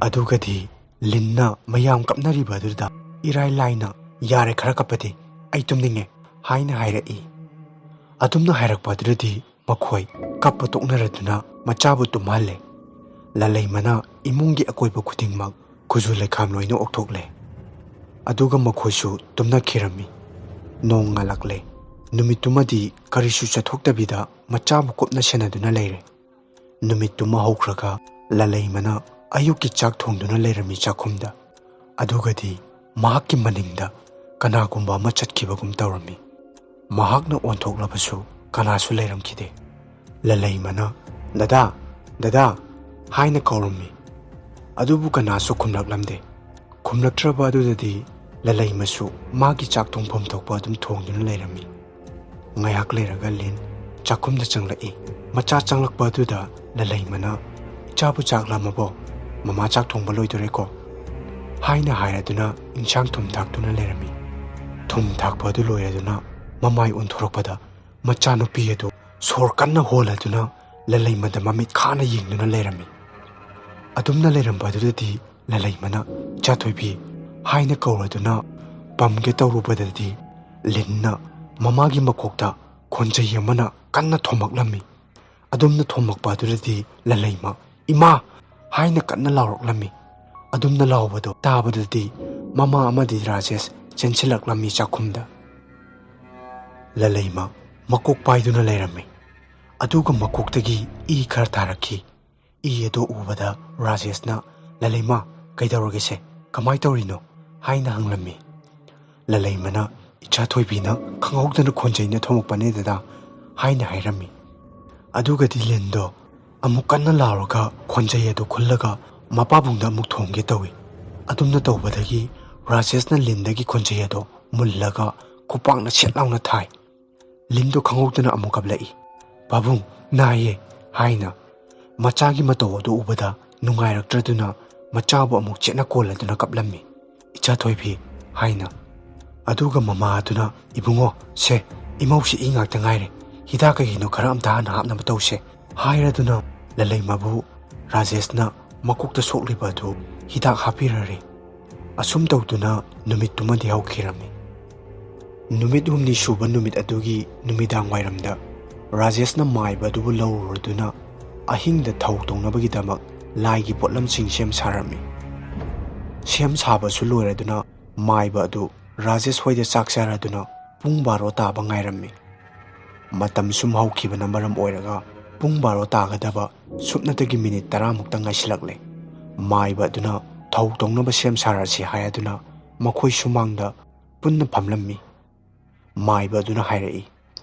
ꯑꯗꯨꯒꯗꯤ ꯂꯤꯟꯅ ꯃꯌꯥꯝ ꯀꯞꯅꯔꯤꯕ ꯑꯗꯨꯗ ꯏꯔꯥꯏ ꯂꯥꯏꯅ, "ꯌꯥꯔꯦ, ꯈꯔ ꯀꯞꯄꯗꯤ, ꯑꯩ ꯇꯨꯝꯅꯤꯡꯉꯦ," ꯍꯥꯏꯅ ꯍꯥꯏꯔꯛꯏ꯫ ꯑꯗꯨꯝꯅ ꯍꯥꯏꯔꯛꯄ ꯑꯗꯨꯗꯗꯤ ꯃꯈꯣꯏ ꯀꯞꯄ ꯇꯣꯛꯅꯔꯗꯨꯅ ꯃꯆꯥꯕꯨ ꯇꯨꯝꯍꯜꯂꯦ꯫ ꯂꯂꯩꯃꯅ ꯏꯃꯨꯡꯒꯤ ꯑꯀꯣꯏꯕ ꯈꯨꯗꯤꯡꯃꯛ ꯈꯨꯖꯨ ꯂꯩꯈꯥꯝ ꯂꯣꯏꯅ ꯑꯣꯛꯊꯣꯛꯂꯦ꯫ ꯑꯗꯨꯒ ꯃꯈꯣꯏꯁꯨ ꯇꯨꯝꯅꯈꯤꯔꯝꯃꯤ꯫ ꯅꯣꯡ ꯉꯥꯜꯂꯛꯂꯦ꯫ ꯅꯨꯃꯤꯠꯇꯨꯃꯗꯤ ꯀꯔꯤꯁꯨ ꯆꯠꯊꯣꯛꯇꯕꯤꯗ ꯃꯆꯥꯕꯨ ꯀꯨꯞꯅ ꯁꯦꯟꯅꯗꯨꯅ ꯂꯩꯔꯦ꯫ ꯅꯨꯃꯤꯠꯇꯨꯃ ꯍꯧꯈ꯭ꯔꯒ ꯂꯂꯩꯃꯅ ꯑꯌꯨꯛꯀꯤ ꯆꯥꯛ ꯊꯣꯡꯗꯨꯅ ꯂꯩꯔꯝꯃꯤ ꯆꯥꯛꯈꯨꯝꯗ꯫ ꯑꯗꯨꯒꯗꯤ ꯃꯍꯥꯛꯀꯤ ꯃꯅꯤꯡꯗ ꯀꯅꯥꯒꯨꯝꯕ ꯑꯃ ꯆꯠꯈꯤꯕꯒꯨꯝ ꯇꯧꯔꯝꯃꯤ꯫ ꯃꯍꯥꯛꯅ ꯑꯣꯟꯊꯣꯛꯂꯕꯁꯨ ꯀꯅꯥꯁꯨ ꯂꯩꯔꯝꯈꯤꯗꯦ꯫ ꯂꯂꯩꯃꯅ, "ꯗꯗꯥ, ꯗꯗꯥ" ꯍꯥꯏꯅ ꯀꯧꯔꯝꯃꯤ꯫ ꯑꯗꯨꯕꯨ ꯀꯅꯥꯁꯨ ꯈꯨꯝꯂꯛꯂꯝꯗꯦ꯫ ꯈꯨꯝꯂꯛꯇ꯭ꯔꯕ ꯑꯗꯨꯗꯗꯤ ꯂꯂꯩꯃꯁꯨ ꯃꯥꯒꯤ ꯆꯥꯛ ꯊꯣꯡꯐꯝ ꯊꯣꯛꯄ ꯑꯗꯨꯝ ꯊꯣꯡꯗꯨꯅ ꯂꯩꯔꯝꯃꯤ꯫ ꯉꯥꯏꯍꯥꯛ ꯂꯩꯔꯒ ꯂꯤꯟ ꯆꯥꯛꯈꯨꯝꯗ ꯆꯪꯂꯛꯏ꯫ ꯃꯆꯥ ꯆꯪꯂꯛꯄ ꯑꯗꯨꯗ ꯂꯂꯩꯃꯅ, "ꯏꯆꯥꯕꯨ ꯆꯥꯛ ꯂꯥꯝꯃꯕꯣ? ꯃꯃꯥ ꯆꯥꯛ ꯊꯣꯡꯕ ꯂꯣꯏꯗꯣꯔꯦꯀꯣ?" ꯍꯥꯏꯅ ꯍꯥꯏꯔꯗꯨꯅ ꯏꯟꯁꯥꯡ ꯊꯨꯝ ꯊꯥꯛꯇꯨꯅ ꯂꯩꯔꯝꯃꯤ꯫ ꯊꯨꯝ ꯊꯥꯛꯄ ꯑꯗꯨ ꯂꯣꯏꯔꯗꯨꯅ ꯃꯃꯥꯏ ꯑꯣꯟꯊꯣꯔꯛꯄꯗ ꯃꯆꯥꯅꯨꯄꯤ ꯑꯗꯨ ꯁꯣꯔ ꯀꯟꯅ ꯍꯣꯜꯂꯗꯨꯅ ꯂꯂꯩꯃꯗ ꯃꯃꯤꯠ ꯈꯥꯅ ꯌꯦꯡꯗꯨꯅ ꯂꯩꯔꯝꯃꯤ꯫ ꯑꯗꯨꯝꯅ ꯂꯩꯔꯝꯕ ꯑꯗꯨꯗꯗꯤ ꯂꯂꯩꯃꯅ, "ꯏꯆꯥꯊꯣꯏꯕꯤ" ꯍꯥꯏꯅ ꯀꯧꯔꯗꯨꯅ ꯄꯝꯒꯦ ꯇꯧꯔꯨꯕꯗꯗꯤ ꯂꯤꯟꯅ ꯃꯃꯥꯒꯤ ꯃꯀꯣꯛꯇ ꯈꯣꯟꯖꯩ ꯑꯃꯅ ꯀꯟꯅ ꯊꯣꯝꯃꯛꯂꯝꯃꯤ꯫ ꯑꯗꯨꯝꯅ ꯊꯣꯝꯃꯛꯄ ꯑꯗꯨꯗꯗꯤ ꯂꯂꯩꯃ, "ꯏꯃꯥ!" ꯍꯥꯏꯅ ꯀꯟꯅ ꯂꯥꯎꯔꯛꯂꯝꯃꯤ꯫ ꯑꯗꯨꯝꯅ ꯂꯥꯎꯕꯗꯣ ꯇꯥꯕꯗꯗꯤ ꯃꯃꯥ ꯑꯃꯗꯤ ꯔꯥꯖꯦꯁ ꯆꯦꯟꯁꯤꯜꯂꯛꯂꯝꯃꯤ ꯆꯥꯛꯈꯨꯝꯗ꯫ ꯂꯂꯩꯃ ꯃꯀꯣꯛ ꯄꯥꯏꯗꯨꯅ ꯂꯩꯔꯝꯃꯤ꯫ ꯑꯗꯨꯒ ꯃꯀꯣꯛꯇꯒꯤ ꯏ ꯈꯔ ꯇꯥꯔꯛꯈꯤ꯫ ꯏ ꯑꯗꯨ ꯎꯕꯗ ꯔꯥꯖꯦꯁꯅ, "ꯂꯂꯩꯃ, ꯀꯩꯗꯧꯔꯒꯦꯁꯦ? ꯀꯃꯥꯏ ꯇꯧꯔꯤꯅꯣ?" ꯍꯥꯏꯅ ꯍꯪꯂꯝꯃꯤ꯫ ꯂꯂꯩꯃꯅ, "ꯏꯆꯥ ꯊꯣꯏꯕꯤꯅ ꯈꯪꯍꯧꯗꯅ ꯈꯣꯟꯖꯩꯅ ꯊꯣꯝꯃꯛꯄꯅꯦ ꯗꯗꯥ" ꯍꯥꯏꯅ ꯍꯥꯏꯔꯝꯃꯤ꯫ ꯑꯗꯨꯒꯗꯤ ꯂꯤꯟꯗꯣ ꯑꯃꯨꯛ ꯀꯟꯅ ꯂꯥꯎꯔꯒ ꯈꯣꯟꯖꯩ ꯑꯗꯨ ꯈꯨꯜꯂꯒ ꯃꯄꯥꯕꯨꯡꯗ ꯑꯃꯨꯛ ꯊꯣꯝꯒꯦ ꯇꯧꯏ꯫ ꯑꯗꯨꯝꯅ ꯇꯧꯕꯗꯒꯤ ꯔꯥꯖꯦꯁꯅ ꯂꯤꯟꯗꯒꯤ ꯈꯣꯟꯖꯩ ꯑꯗꯣ ꯃꯨꯜꯂꯒ ꯈꯨꯄꯥꯛꯅ ꯁꯦꯠ ꯂꯥꯎꯅ ꯊꯥꯏ꯫ ꯂꯤꯟꯗꯣ ꯈꯪꯍꯧꯗꯅ ꯑꯃꯨꯛ ꯀꯞꯂꯛꯏ꯫ "ꯄꯥꯕꯨꯡ, ꯅꯥꯏꯌꯦ" ꯍꯥꯏꯅ꯫ ꯃꯆꯥꯒꯤ ꯃꯇꯧ ꯑꯗꯨ ꯎꯕꯗ ꯅꯨꯡꯉꯥꯏꯔꯛꯇ꯭ꯔꯗꯨꯅ ꯃꯆꯥꯕꯨ ꯑꯃꯨꯛ ꯆꯦꯠꯅ ꯀꯣꯜꯂꯗꯨꯅ ꯀꯞꯂꯝꯃꯤ꯫ "ꯏꯆꯥ ꯊꯣꯏꯕꯤ" ꯍꯥꯏꯅ꯫ ꯑꯗꯨꯒ ꯃꯃꯥ ꯑꯗꯨꯅ, "ꯏꯕꯨꯡꯉꯣ, ꯁꯦ, ꯏꯃꯧꯁꯤ ꯏ ꯉꯥꯛꯇ ꯉꯥꯏꯔꯦ, ꯍꯤꯗꯥꯛ ꯀꯩꯒꯤꯅꯣ ꯈꯔ ꯑꯝꯇ ꯍꯥꯟꯅ ꯍꯥꯞꯅꯕ ꯇꯧꯁꯦ" ꯍꯥꯏꯔꯗꯨꯅ ꯂꯂꯩꯃꯕꯨ ꯔꯥꯖꯦꯁꯅ ꯃꯀꯣꯛꯇ ꯁꯣꯛꯂꯤꯕ ꯑꯗꯨ ꯍꯤꯗꯥꯛ ꯍꯥꯞꯄꯤꯔꯔꯦ꯫ ꯑꯁꯨꯝ ꯇꯧꯗꯨꯅ ꯅꯨꯃꯤꯠꯇꯨꯃꯗꯤ ꯍꯧꯈꯤꯔꯝꯃꯤ꯫ ꯅꯨꯃꯤꯠ ꯍꯨꯝꯅꯤ ꯁꯨꯕ ꯅꯨꯃꯤꯠ ꯑꯗꯨꯒꯤ ꯅꯨꯃꯤꯗꯥꯡ ꯋꯥꯏꯔꯝꯗ ꯔꯥꯖꯦꯁꯅ ꯃꯥꯏꯕ ꯑꯗꯨꯕꯨ ꯂꯧꯔꯨꯔꯗꯨꯅ ꯑꯍꯤꯡꯗ ꯊꯧ ꯇꯧꯅꯕꯒꯤꯗꯃꯛ ꯂꯥꯏꯒꯤ ꯄꯣꯠꯂꯝꯁꯤꯡ ꯁꯦꯝ ꯁꯥꯔꯝꯃꯤ꯫ ꯁꯦꯝ ꯁꯥꯕꯁꯨ ꯂꯣꯏꯔꯗꯨꯅ ꯃꯥꯏꯕ ꯑꯗꯨ ꯔꯥꯖꯦꯁ ꯍꯣꯏꯗ ꯆꯥꯛ ꯆꯥꯔꯗꯨꯅ ꯄꯨꯡ ꯕꯥꯔꯣ ꯇꯥꯕ ꯉꯥꯏꯔꯝꯃꯤ꯫ ꯃꯇꯝ ꯁꯨꯝ ꯍꯧꯈꯤꯕꯅ ꯃꯔꯝ ꯑꯣꯏꯔꯒ ꯄꯨꯡ ꯕꯥꯔꯣ ꯇꯥꯒꯗꯕ ꯁꯨꯞꯅꯇꯒꯤ ꯃꯤꯅꯤꯠ ꯇꯔꯥꯃꯨꯛꯇ ꯉꯥꯏꯁꯤꯜꯂꯛꯂꯦ꯫ ꯃꯥꯏꯕ ꯑꯗꯨꯅ ꯊꯧ ꯇꯧꯅꯕ ꯁꯦꯝ ꯁꯥꯔꯁꯤ ꯍꯥꯏꯗꯨꯅ ꯃꯈꯣꯏ ꯁꯨꯃꯥꯡꯗ ꯄꯨꯟꯅ ꯐꯝꯂꯝꯃꯤ꯫ ꯃꯥꯏꯕ ꯑꯗꯨꯅ ꯍꯥꯏꯔꯛꯏ,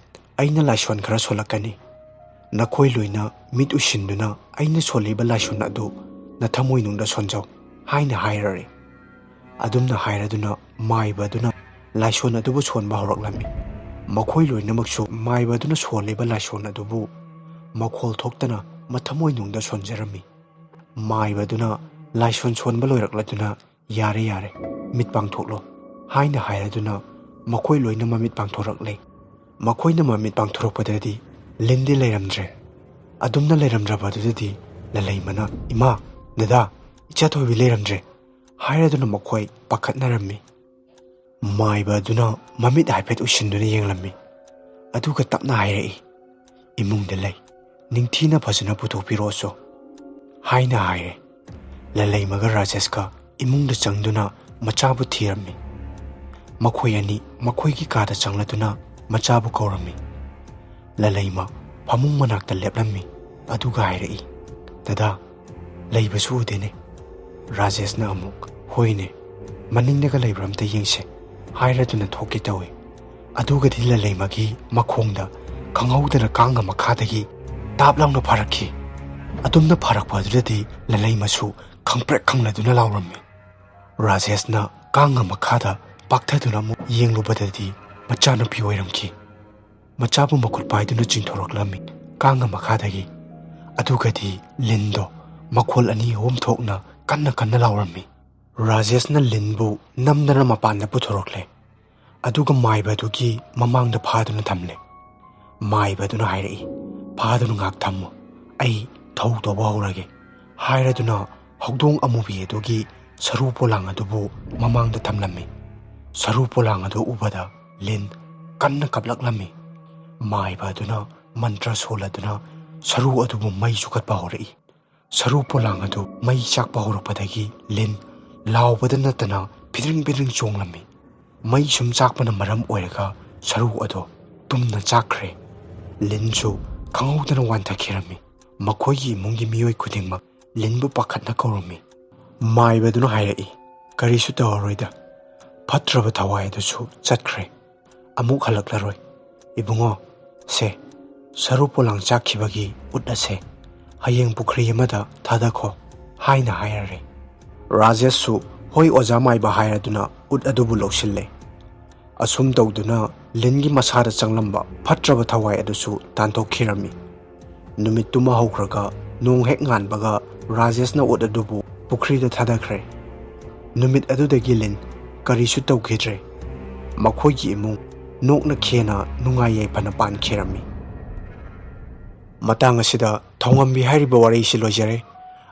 "ꯑꯩꯅ ꯂꯥꯏꯁꯣꯟ ꯈꯔ ꯁꯣꯜꯂꯛꯀꯅꯤ꯫ ꯅꯈꯣꯏ ꯂꯣꯏꯅ ꯃꯤꯠ ꯎꯏꯁꯤꯟꯗꯨꯅ ꯑꯩꯅ ꯁꯣꯜꯂꯤꯕ ꯂꯥꯏꯁꯣꯟ ꯑꯗꯨ ꯅꯊꯃꯣꯏꯅꯨꯡꯗ ꯁꯣꯟꯖꯧ" ꯍꯥꯏꯅ ꯍꯥꯏꯔꯔꯦ꯫ ꯑꯗꯨꯝꯅ ꯍꯥꯏꯔꯗꯨꯅ ꯃꯥꯏꯕ ꯑꯗꯨꯅ ꯂꯥꯏꯁꯣꯟ ꯑꯗꯨꯕꯨ ꯁꯣꯟꯕ ꯍꯧꯔꯛꯂꯝꯃꯤ꯫ ꯃꯈꯣꯏ ꯂꯣꯏꯅꯃꯛꯁꯨ ꯃꯥꯏꯕ ꯑꯗꯨꯅ ꯁꯣꯜꯂꯤꯕ ꯂꯥꯏꯁꯣꯟ ꯑꯗꯨꯕꯨ ꯃꯈꯣꯜ ꯊꯣꯛꯇꯅ ꯃꯊꯃꯣꯏꯅꯨꯡꯗ ꯁꯣꯟꯖꯔꯝꯃꯤ꯫ ꯃꯥꯏꯕ ꯑꯗꯨꯅ ꯂꯥꯏꯁꯣꯟ ꯁꯣꯟꯕ ꯂꯣꯏꯔꯛꯂꯗꯨꯅ, "ꯌꯥꯔꯦ, ꯌꯥꯔꯦ, ꯃꯤꯠ ꯄꯥꯡꯊꯣꯛꯂꯣ" ꯍꯥꯏꯅ ꯍꯥꯏꯔꯗꯨꯅ ꯃꯈꯣꯏ ꯂꯣꯏꯅ ꯃꯃꯤꯠ ꯄꯥꯡꯊꯣꯔꯛꯂꯦ꯫ ꯃꯈꯣꯏꯅ ꯃꯃꯤꯠ ꯄꯥꯡꯊꯣꯔꯛꯄꯗꯗꯤ ꯂꯤꯟꯗꯤ ꯂꯩꯔꯝꯗ꯭ꯔꯦ꯫ ꯑꯗꯨꯝꯅ ꯂꯩꯔꯝꯗ꯭ꯔꯕ ꯑꯗꯨꯗꯗꯤ ꯂꯂꯩꯃꯅ, "ꯏꯃꯥ, ꯗꯗꯥ, ꯏꯆꯥ ꯊꯣꯏꯕꯤ ꯂꯩꯔꯝꯗ꯭ꯔꯦ" ꯍꯥꯏꯔꯗꯨꯅ ꯃꯈꯣꯏ ꯄꯥꯈꯠꯅꯔꯝꯃꯤ꯫ ꯃꯥꯏꯕ ꯑꯗꯨꯅ ꯃꯃꯤꯠ ꯍꯥꯏꯐꯦꯠ ꯎꯏꯁꯤꯟꯗꯨꯅ ꯌꯦꯡꯂꯝꯃꯤ꯫ ꯑꯗꯨꯒ ꯇꯞꯅ ꯍꯥꯏꯔꯛꯏ, "ꯏꯃꯨꯡꯗ ꯂꯩ, ꯅꯤꯡꯊꯤꯅ ꯐꯖꯅ ꯄꯨꯊꯣꯛꯄꯤꯔꯛꯑꯣꯁꯨ" ꯍꯥꯏꯅ ꯍꯥꯏꯔꯦ꯫ ꯂꯂꯩꯃꯒ ꯔꯥꯖꯦꯁꯀ ꯏꯃꯨꯡꯗ ꯆꯪꯗꯨꯅ ꯃꯆꯥꯕꯨ ꯊꯤꯔꯝꯃꯤ꯫ ꯃꯈꯣꯏ ꯑꯅꯤ ꯃꯈꯣꯏꯒꯤ ꯀꯥꯗ ꯆꯪꯂꯗꯨꯅ ꯃꯆꯥꯕꯨ ꯀꯧꯔꯝꯃꯤ꯫ ꯂꯂꯩꯃ ꯐꯃꯨꯡ ꯃꯅꯥꯛꯇ ꯂꯦꯞꯂꯝꯃꯤ꯫ ꯑꯗꯨꯒ ꯍꯥꯏꯔꯛꯏ, "ꯗꯗꯥ, ꯂꯩꯕꯁꯨ ꯎꯗꯦꯅꯦ"꯫ ꯔꯥꯖꯦꯁꯅ ꯑꯃꯨꯛ, "ꯍꯣꯏꯅꯦ, ꯃꯅꯤꯡꯗꯒ ꯂꯩꯕ꯭ꯔꯥ ꯑꯝꯇ ꯌꯦꯡꯁꯦ" ꯍꯥꯏꯔꯗꯨꯅ ꯊꯣꯛꯀꯦ ꯇꯧꯏ꯫ ꯑꯗꯨꯒꯗꯤ ꯂꯂꯩꯃꯒꯤ ꯃꯈꯣꯡꯗ ꯈꯪꯍꯧꯗꯅ ꯀꯥꯡꯒ ꯃꯈꯥꯗꯒꯤ ꯇꯥꯞ ꯂꯥꯎꯅ ꯐꯥꯔꯛꯈꯤ꯫ ꯑꯗꯨꯝꯅ ꯐꯥꯔꯛꯄ ꯑꯗꯨꯗꯗꯤ ꯂꯂꯩꯃꯁꯨ ꯈꯪꯄ꯭ꯔꯦꯛ ꯈꯪꯂꯗꯨꯅ ꯂꯥꯎꯔꯝꯃꯤ꯫ ꯔꯥꯖꯦꯁꯅ ꯀꯥꯡꯒ ꯃꯈꯥꯗ ꯄꯥꯛꯊꯗꯨꯅ ꯑꯃꯨꯛ ꯌꯦꯡꯂꯨꯕꯗꯗꯤ ꯃꯆꯥꯅꯨꯄꯤ ꯑꯣꯏꯔꯝꯈꯤ꯫ ꯃꯆꯥꯕꯨ ꯃꯈꯨꯠ ꯄꯥꯏꯗꯨꯅ ꯆꯤꯡꯊꯣꯔꯛꯂꯝꯃꯤ ꯀꯥꯡꯒ ꯃꯈꯥꯗꯒꯤ꯫ ꯑꯗꯨꯒꯗꯤ ꯂꯤꯟꯗꯣ ꯃꯈꯣꯜ ꯑꯅꯤ ꯑꯍꯨꯝ ꯊꯣꯛꯅ ꯀꯟꯅ ꯀꯟꯅ ꯂꯥꯎꯔꯝꯃꯤ꯫ ꯔꯥꯖꯦꯁꯅ ꯂꯤꯟꯕꯨ ꯅꯝꯗꯅ ꯃꯄꯥꯟꯗ ꯄꯨꯊꯣꯔꯛꯂꯦ꯫ ꯑꯗꯨꯒ ꯃꯥꯏꯕꯗꯨꯒꯤ ꯃꯃꯥꯡꯗ ꯐꯥꯗꯨꯅ ꯊꯝꯂꯦ꯫ ꯃꯥꯏꯕꯗꯨꯅ ꯍꯥꯏꯔꯛꯏ, "ꯐꯥꯗꯨꯅ ꯉꯥꯏꯍꯥꯛ ꯊꯝꯃꯨ, ꯑꯩ ꯊꯧ ꯇꯧꯕ ꯍꯧꯔꯒꯦ" ꯍꯥꯏꯔꯗꯨꯅ ꯍꯧꯗꯣꯡ ꯑꯃꯨꯕꯤ ꯑꯗꯨꯒꯤ ꯁꯔꯨ ꯄꯣꯂꯥꯡ ꯑꯗꯨꯕꯨ ꯃꯃꯥꯡꯗ ꯊꯝꯂꯝꯃꯤ꯫ ꯁꯔꯨ ꯄꯣꯂꯥꯡ ꯑꯗꯨ ꯎꯕꯗ ꯂꯤꯟ ꯀꯟꯅ ꯀꯞꯂꯛꯂꯝꯃꯤ꯫ ꯃꯥꯏꯕ ꯑꯗꯨꯅ ꯃꯟꯇ꯭ꯔ ꯁꯣꯜꯂꯗꯨꯅ ꯁꯔꯨ ꯑꯗꯨꯕꯨ ꯃꯩ ꯆꯨꯈꯠꯄ ꯍꯧꯔꯛꯏ꯫ ꯁꯔꯨ ꯄꯣꯂꯥꯡ ꯑꯗꯨ ꯃꯩ ꯆꯥꯛꯄ ꯍꯧꯔꯛꯄꯗꯒꯤ ꯂꯤꯟ ꯂꯥꯎꯕꯗ ꯅꯠꯇꯅ ꯐꯤꯗ꯭ꯔꯤꯡ ꯐꯤꯗ꯭ꯔꯤꯡ ꯆꯣꯡꯂꯝꯃꯤ꯫ ꯃꯩ ꯁꯨꯝ ꯆꯥꯛꯄꯅ ꯃꯔꯝ ꯑꯣꯏꯔꯒ ꯁꯔꯨ ꯑꯗꯨ ꯇꯨꯝꯅ ꯆꯥꯛꯈ꯭ꯔꯦ꯫ ꯂꯤꯟꯁꯨ ꯈꯪꯍꯧꯗꯅ ꯋꯥꯟꯊꯈꯤꯔꯝꯃꯤ꯫ ꯃꯈꯣꯏꯒꯤ ꯏꯃꯨꯡꯒꯤ ꯃꯤꯑꯣꯏ ꯈꯨꯗꯤꯡꯃꯛ ꯂꯤꯟꯕꯨ ꯄꯥꯈꯠꯅ ꯀꯧꯔꯝꯃꯤ꯫ ꯃꯥꯏꯕꯗꯨꯅ ꯍꯥꯏꯔꯛꯏ, "ꯀꯔꯤꯁꯨ ꯇꯧꯔꯔꯣꯏꯗ, ꯐꯠꯇ꯭ꯔꯕ ꯊꯋꯥꯏ ꯑꯗꯨꯁꯨ ꯆꯠꯈ꯭ꯔꯦ, ꯑꯃꯨꯛ ꯍꯜꯂꯛꯂꯔꯣꯏ꯫ ꯏꯕꯨꯡꯉꯣ, ꯁꯦ, ꯁꯔꯨ ꯄꯣꯂꯥꯡ ꯆꯥꯛꯈꯤꯕꯒꯤ ꯎꯠ ꯑꯁꯦ ꯍꯌꯦꯡ ꯄꯨꯈ꯭ꯔꯤ ꯑꯃꯗ ꯊꯥꯗꯈꯣ" ꯍꯥꯏꯅ ꯍꯥꯏꯔꯔꯦ꯫ ꯔꯥꯖꯦꯁꯁꯨ "ꯍꯣꯏ ꯑꯣꯖꯥ ꯃꯥꯏꯕ" ꯍꯥꯏꯔꯗꯨꯅ ꯎꯠ ꯑꯗꯨꯕꯨ ꯂꯧꯁꯤꯜꯂꯦ꯫ ꯑꯁꯨꯝ ꯇꯧꯗꯨꯅ ꯂꯤꯟꯒꯤ ꯃꯁꯥꯗ ꯆꯪꯂꯝꯕ ꯐꯠꯇ꯭ꯔꯕ ꯊꯋꯥꯏ ꯑꯗꯨꯁꯨ ꯇꯥꯟꯊꯣꯛꯈꯤꯔꯝꯃꯤ꯫ ꯅꯨꯃꯤꯠꯇꯨꯃ ꯍꯧꯈ꯭ꯔꯒ ꯅꯣꯡ ꯍꯦꯛ ꯉꯥꯟꯕꯒ ꯔꯥꯖꯦꯁꯅ ꯎꯠ ꯑꯗꯨꯕꯨ ꯄꯨꯈ꯭ꯔꯤꯗ ꯊꯥꯗꯈ꯭ꯔꯦ꯫ ꯅꯨꯃꯤꯠ ꯑꯗꯨꯗꯒꯤ ꯂꯤꯟ ꯀꯔꯤꯁꯨ ꯇꯧꯈꯤꯗ꯭ꯔꯦ꯫ ꯃꯈꯣꯏꯒꯤ ꯏꯃꯨꯡ ꯅꯣꯛꯅ ꯈꯦꯅ ꯅꯨꯡꯉꯥꯏ ꯌꯥꯏꯐꯅ ꯄꯥꯟꯈꯤꯔꯝꯃꯤ꯫ ꯃꯇꯥꯡ ꯑꯁꯤꯗ ꯊꯧꯉꯝꯕꯤ ꯍꯥꯏꯔꯤꯕ ꯋꯥꯔꯤꯁꯤ ꯂꯣꯏꯖꯔꯦ꯫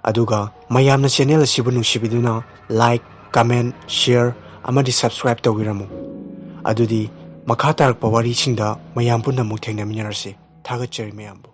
ꯑꯗꯨꯒ ꯃꯌꯥꯝꯅ ꯆꯦꯅꯦꯜ ꯑꯁꯤꯕꯨ ꯅꯨꯡꯁꯤꯕꯤꯗꯨꯅ like, comment, share ꯑꯃꯗꯤ subscribe ꯇꯧꯕꯤꯔꯝꯃꯨ꯫ ꯑꯗꯨꯗꯤ ꯃꯈꯥ ꯇꯥꯔꯛꯄ ꯋꯥꯔꯤꯁꯤꯡꯗ ꯃꯌꯥꯝ ꯄꯨꯟꯅ ꯑꯃꯨꯛ ꯊꯦꯡꯅꯃꯤꯟꯅꯔꯁꯤ꯫ ꯊꯥꯒꯠꯆꯔꯤ ꯃꯌꯥꯝꯕꯨ꯫